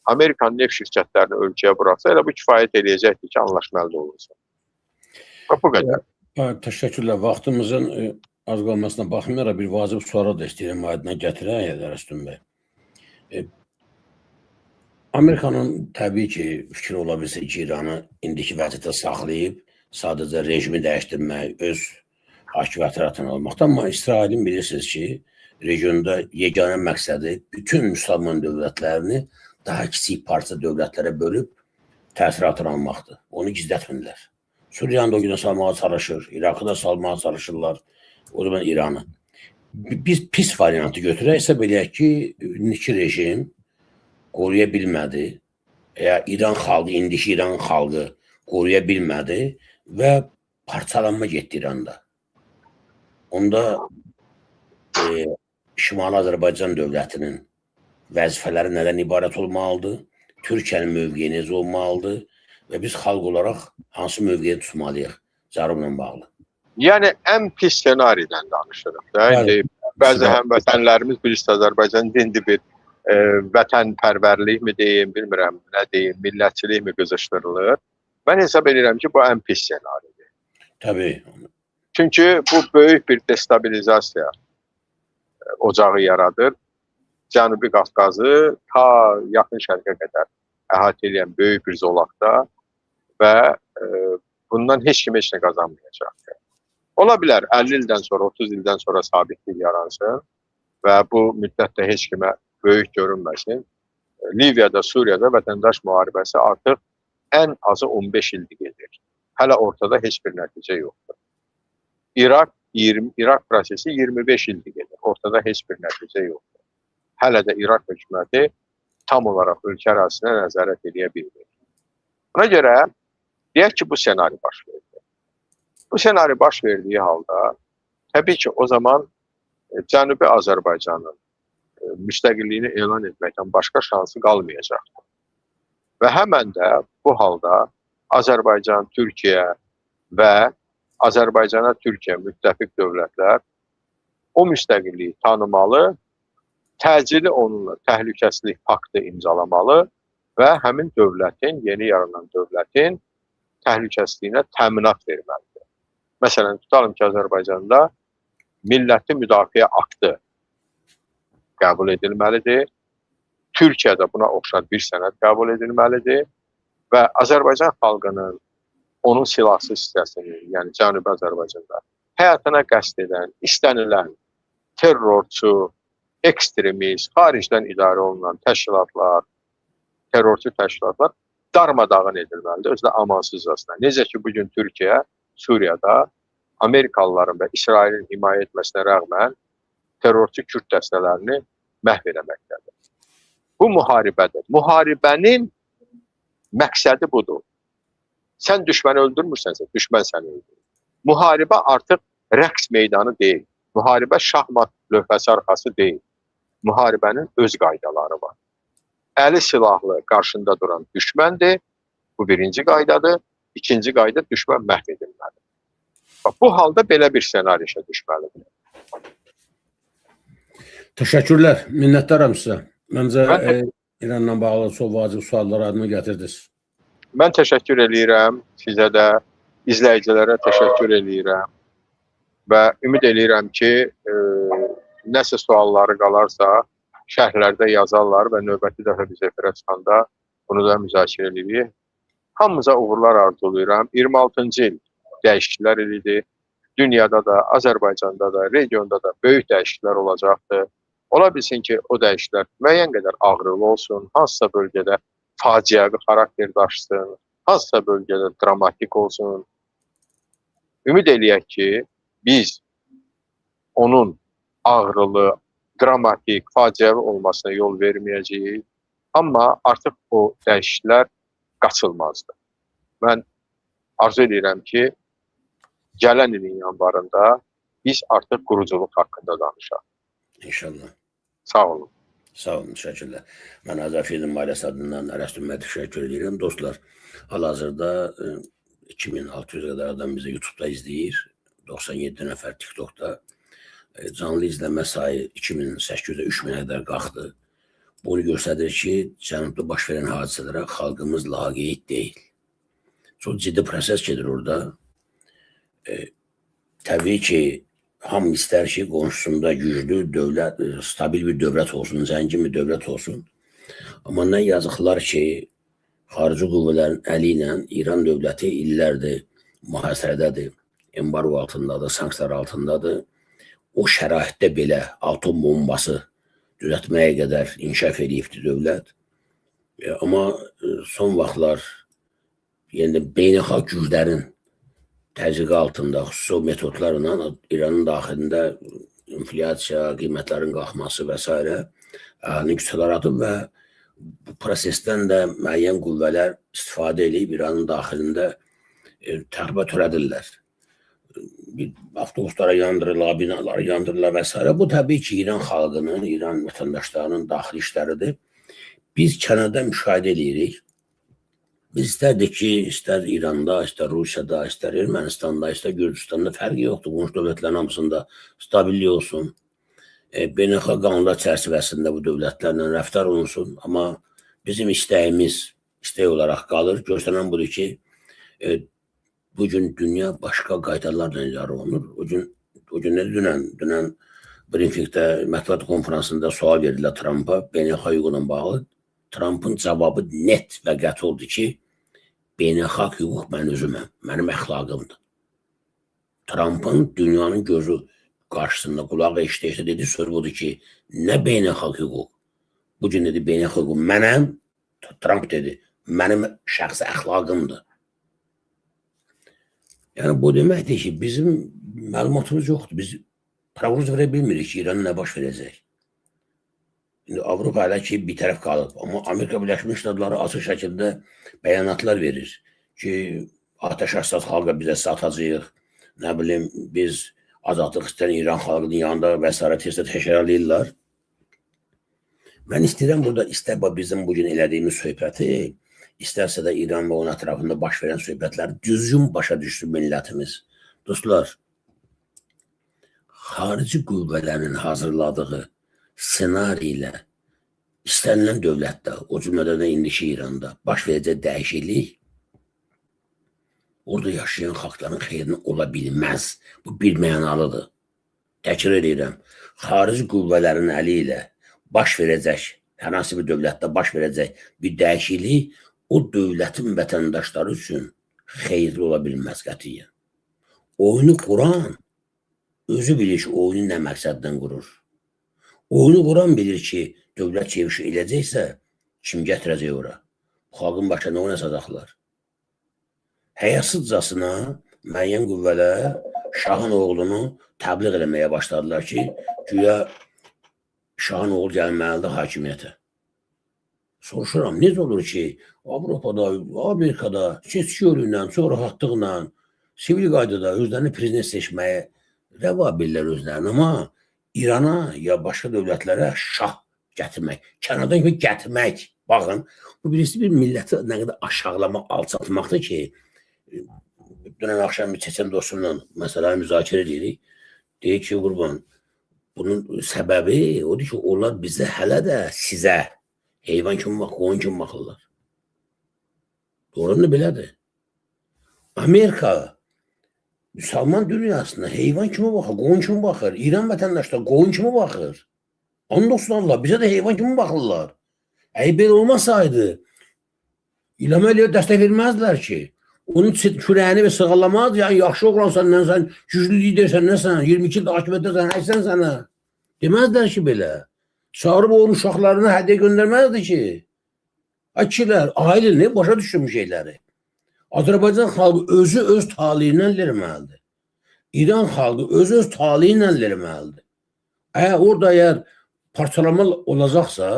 Amerikan neft şirkətlərini ölkəyə buraxsa, elə bu kifayət eləyəcəkdir ki, anlaşma əldə olunsun. Və bu qədər. Təşəkkürlər. Vaxtımızın az qalmasına baxmayaraq bir vacib suala da istəyirəm aydına gətirək, Ərəstun bəy. Amerikanın təbii ki, fikri ola bilsə ki, İranı indiki vəziyyətdə saxlayıb, sadəcə rejimi dəyişdirmək, öz hakimiyyəti altına almaqda. Amma İsrailin bilirsiniz ki, regionda yeganə məqsədi bütün müsəlman dövlətlərini daha kiçik parça dövlətlərə bölüb təsir altına almaqdır. Onu gizlətmirlər. Suriyanı da o günə salmağa çalışır, İraqı da salmağa çalışırlar, o zaman İranı. Biz pis variantı götürək, hesab eləyək ki, indiki rejim qoruya bilmədi, ya İran xalqı, indiki İran xalqı qoruya bilmədi və parçalanma getdi İranda. Onda Şimali Azərbaycan dövlətinin vəzifələri nədən ibarət olmalıdır? Türkiyənin mövqeyi necə olmalıdır? Və biz xalq olaraq hansı mövqeyi tutmalıyıq Cərubla bağlı? Yəni, ən pis ssenaridən danışırıq da. İndi bəzi həmvətənlərimiz bilirsiniz, Azərbaycan indi bir vətənpərvərlik mi deyim, bilmirəm, nə deyim, millətçilik mi qızışdırılır. Mən hesab edirəm ki, bu ən pis ssenaridir. Təbii. Çünki bu böyük bir destabilizasiya ocağı yaradır. Cənubi Qafqazı ta Yaxın Şərqə qədər əhatə edən böyük bir zolaqda və bundan heç kim heç nə qazanmayacaqdır. Ola bilər 50 ildən sonra, 30 ildən sonra sabitlik yaransın və bu müddətdə heç kimə böyük görünməsin. Liviyada, Suriyada vətəndaş müharibəsi artıq ən azı 15 ildir gedir. Hələ ortada heç bir nəticə yoxdur. İraq prosesi 25 ildir gedir. Ortada heç bir nəticə yoxdur. Hələ də İraq hökuməti tam olaraq ölkə ərazisinə nəzarət edə bilmir. Ona görə deyək ki, bu senari baş verdi. Bu senari baş verdiyi halda təbii ki, o zaman Cənubi Azərbaycanın müstəqilliyini elan etməkdən başqa şansı qalmayacaqdır. Və həmən də bu halda Azərbaycan, Türkiyə və Azərbaycana Türkiyə müttəfiq dövlətlər o müstəqilliyi tanımalı, təcili onunla təhlükəsizlik paktı imzalamalı və həmin dövlətin, yeni yaranan dövlətin təhlükəsizliyinə təminat verməlidir. Məsələn, tutalım ki, Azərbaycanda Milləti Müdafiə Aktı qəbul edilməlidir. Türkiyədə buna oxşar bir sənəd qəbul edilməlidir və Azərbaycan xalqının onun silahsız hissəsini, yəni Cənubi Azərbaycanda həyatına qəsd edən, istənilən terrorçu, ekstremist, xaricdən idarə olunan təşkilatlar, terrorçu təşkilatlar darmadağın edilməlidir, özü də amansızcasına. Necə ki, bugün Türkiyə, Suriyada Amerikalıların və İsrailin himayə etməsinə rəğmən terrorçu Kürd dəstələrini məhv eləməkdədir. Bu müharibədir. Müharibənin məqsədi budur. Sən düşməni öldürmürsənsə, düşmən səni öldürür. Müharibə artıq rəqs meydanı deyil. Müharibə şahmat lövhəsi arxası deyil. Müharibənin öz qaydaları var. Əli silahlı qarşında duran düşməndir. Bu birinci qaydadır. İkinci qayda düşmən məhv edilməlidir. Bax, bu halda belə bir ssenari işə düşməlidir. Təşəkkürlər. Minnətdaram sizə. Məncə İranla bağlı çox vacib sualları adını gətirdiniz. Mən təşəkkür eləyirəm sizə də, izləyicilərə təşəkkür eləyirəm və ümid eləyirəm ki, nəsə sualları qalarsa şərhlərdə yazarlar və növbəti dəfə biz efirə çıxanda bunu da müzakirə edirik. Hamımıza uğurlar arzulayıram. 26-cı il dəyişikliklər ilidir. Dünyada da, Azərbaycanda da, regionda da böyük dəyişikliklər olacaqdır. Ola bilsin ki, o dəyişikliklər müəyyən qədər ağrılı olsun, hansısa bölgədə faciəvi xarakter daşısın, hansısa bölgədə dramatik olsun. Ümid eləyək ki, biz onun ağrılı, dramatik, faciəvi olmasına yol verməyəcəyik. Amma artıq o dəyişikliklər qaçılmazdır. Mən arzu edirəm ki, gələn ilin yanvarında biz artıq quruculuq haqqında danışaq. İnşallah. Sağ olun. Sağ olun, təşəkkürlər. Mən Azərfilm ailəsi adından Ərəstun bəyə təşəkkür edirəm. Dostlar, hal-hazırda 2600 qədər adam bizi YouTube'da izləyir. 97 nəfər TikTok'da. Canlı izləmə sayı 2800-ə 3000-ə qədər qalxdı. Bunu göstərir ki, cənubda baş verən hadisələrə xalqımız laqeyd deyil. Çox ciddi proses gedir orada. Təbii ki, hamı istər ki, qonşusunda güclü dövlət, stabil bir dövlət olsun, zəngin bir dövlət olsun. Amma nə yazıqlar ki, xarici qüvvələrin əli ilə İran dövləti illərdir mühasirədədir, embargo altındadır, sanksiyalar altındadır. O şəraitdə belə atom bombası düzəltməyə qədər inkişaf edibdir dövlət. Amma son vaxtlar yəni beynəlxalq güclərin təzyiqi altında xüsusi metodlarla İranın daxilində inflyasiya, qiymətlərin qalxması və s. əhalini küçələrə atıb və bu prosesdən də müəyyən qüvvələr istifadə edib İranın daxilində təxribat törədirlər. Bir avtobuslara yandırırlar, binaları yandırırlar və s. Bu təbii ki, İran xalqının, İran vətəndaşlarının daxili işləridir. Biz kənarda müşahidə edirik. Biz istərdik ki, istər İranda, istər Rusiyada, istər Ermənistanda, istər Gürcüstanda fərqi yoxdur. Qonşu dövlətlərin hamısında stabillik olsun. Beynəlxalq qanunlar çərçivəsində bu dövlətlərlə rəftar olunsun. Amma bizim istəyimiz istək olaraq qalır. Göstərən budur ki, bugün dünya başqa qaydalarla idarə olunur. O gün dünən brifinqdə, mətbuat konfransında sual verdilər Trumpa beynəlxalq hüquqla bağlı. Trumpın cavabı net və qəti oldu ki, beynəlxalq hüquq mən özüməm, mənim əxlaqımdır. Trumpın dünyanın gözü qarşısında qulağı eşidə-eşidə dedi, söz budur ki, nə beynəlxalq hüquq? Bugün dedi, beynəlxalq hüquq mənəm, Trump dedi, mənim şəxsi əxlaqımdır. Yəni bu deməkdir ki, bizim məlumatımız yoxdur. Biz proqnoz verə bilmirik ki, İranın nə baş verəcək. İndi Avropa hələ ki bir tərəf qalıb, amma Amerika Birləşmiş Ştatları açıq şəkildə bəyanatlar verir ki, atəş əsas xalqa bizə satacağıq, nə bilim biz azadlıq istəyən İran xalqının yanında və s. tez-tez təkrarlayırlar. Mən istəyirəm burada istər bizim bugün elədiyimiz söhbəti, istərsə də İran və onun ətrafında baş verən söhbətləri düzgün başa düşsün millətimiz. Dostlar, xarici qüvvələrin hazırladığı ssenari ilə istənilən dövlətdə, o cümlədən də indiki İranda baş verəcək dəyişiklik orada yaşayan xalqların xeyrinə ola bilməz. Bu bir mənalıdır. Təkrar edirəm. Xarici qüvvələrin əli ilə baş verəcək, hər hansı bir dövlətdə baş verəcək bir dəyişiklik o dövlətin vətəndaşları üçün xeyirli ola bilməz qətiyyən. Oyunu quran özü bilir ki, oyunu nə məqsədlə qurur. Oyunu quran bilir ki, dövlət çevrişi eləyəcəksə, kim gətirəcək ora? Xalqın başına nə oynasacaqlar? Həyasızcasına müəyyən qüvvələr şahın oğlunu təbliğ eləməyə başladılar ki, güya Şahın oğlu gəlməlidir hakimiyyətə. Soruşuram, necə olur ki, Avropada, Amerikada seçki yolu ilə, çox rahatlıqla, sivil qaydada özlərini prezident seçməyə rəva bilirlər özlərini, amma İrana ya başqa dövlətlərə şah gətirmək, kənadan kimi gətirmək, baxın, bu birisi bir milləti nə qədər aşağılamaq, alçaltmaqdır ki, dünən axşam bir Çeçen dostumla məsələni müzakirə edirik. Deyir ki, qurban, bunun səbəbi odur ki, onlar bizə hələ də sizə heyvan kimi bax, qoyun kimi baxırlar. Doğrudan da belədir. Amerika müsəlman dünyasına heyvan kimi baxır, qoyun kimi baxır. İran vətəndaşları qoyun kimi baxır. And olsun Allah, bizə də heyvan kimi baxırlar. Əgər belə olmasaydı, İlham Əliyev dəstək verməzdilər ki. Onun kürəyini və sığallamazdı. Yəni, yaxşı oğlansan, nə sən, güclü lidersən, nəsən, 22 ildə hakimiyyətdəsən, əysən sənə. Deməzdilər ki, belə. Çağırıb onun uşaqlarına hədiyyə göndərməzdi ki. Ay kişilər, ailə başa düşürmüş şeyləri. Azərbaycan xalqı özü öz taleyi ilə verməlidir. İran xalqı özü öz taleyi ilə verməlidir. Əgər orada əgər parçalama olacaqsa,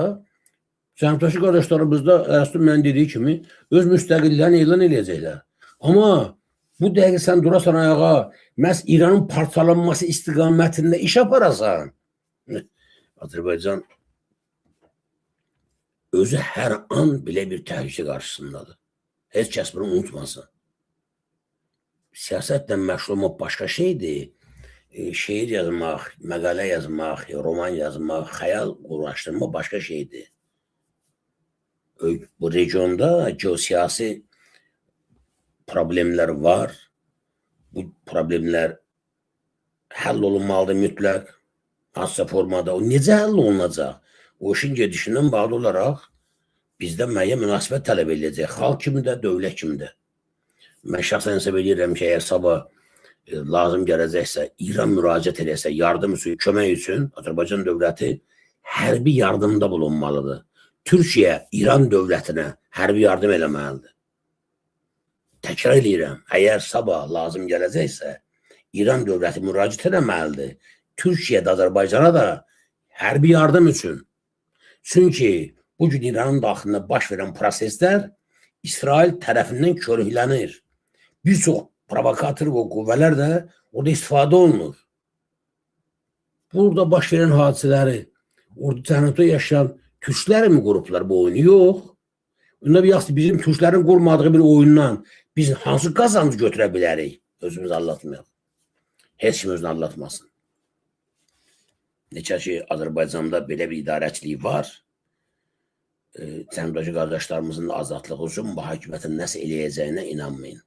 cənubdakı qardaşlarımız da Ərəstun mənim dediyi kimi öz müstəqilliyini elan eləyəcəklər. Amma bu dəqiqə sən durasan ayağa, məhz İranın parçalanması istiqamətində iş aparasan, Azərbaycan özü hər an belə bir təhlükə qarşısındadır. Heç kəs bunu unutmasın. Siyasətlə məşğul olmaq başqa şeydir. Şeir yazmaq, məqalə yazmaq, roman yazmaq, xəyal quraşdırmaq başqa şeydir. Bu regionda geosiyasi problemlər var. Bu problemlər həll olunmalıdır mütləq. Hansısa formada. O necə həll olunacaq? O işin gedişindən bağlı olaraq bizdən müəyyən münasibət tələb ediləcək. Xalq kimi də, dövlət kimi də. Mən şəxsən hesab edirəm ki, əgər sabah lazım gələcəksə, İran müraciət eləsə yardım üçün, kömək üçün Azərbaycan dövləti hərbi yardımda bulunmalıdır. Türkiyə İran dövlətinə hərbi yardım eləməlidir. Təkrar eləyirəm, əgər sabah lazım gələcəksə, İran dövləti müraciət eləməlidir. Türkiyə də Azərbaycana da hərbi yardım üçün. Çünki bu gün İranın daxilində baş verən proseslər İsrail tərəfindən körüklənir. Bir çox provokator və qüvvələr də orada istifadə olunur. Burada baş verən hadisələri orada cənubda yaşayan türklər mi qurublar bu oyunu? Yox. Onda bir yaxşı bizim türklərin qurmadığı bir oyundan biz hansı qazanc götürə bilərik? Özümüzü aldatmayaq. Heç kim özünü aldatmasın. Neçə ki Azərbaycanda belə bir idarəçilik var, cənubdakı qardaşlarımızın da azadlığı üçün bu hakimiyyətin nəsə eləyəcəyinə inanmayın.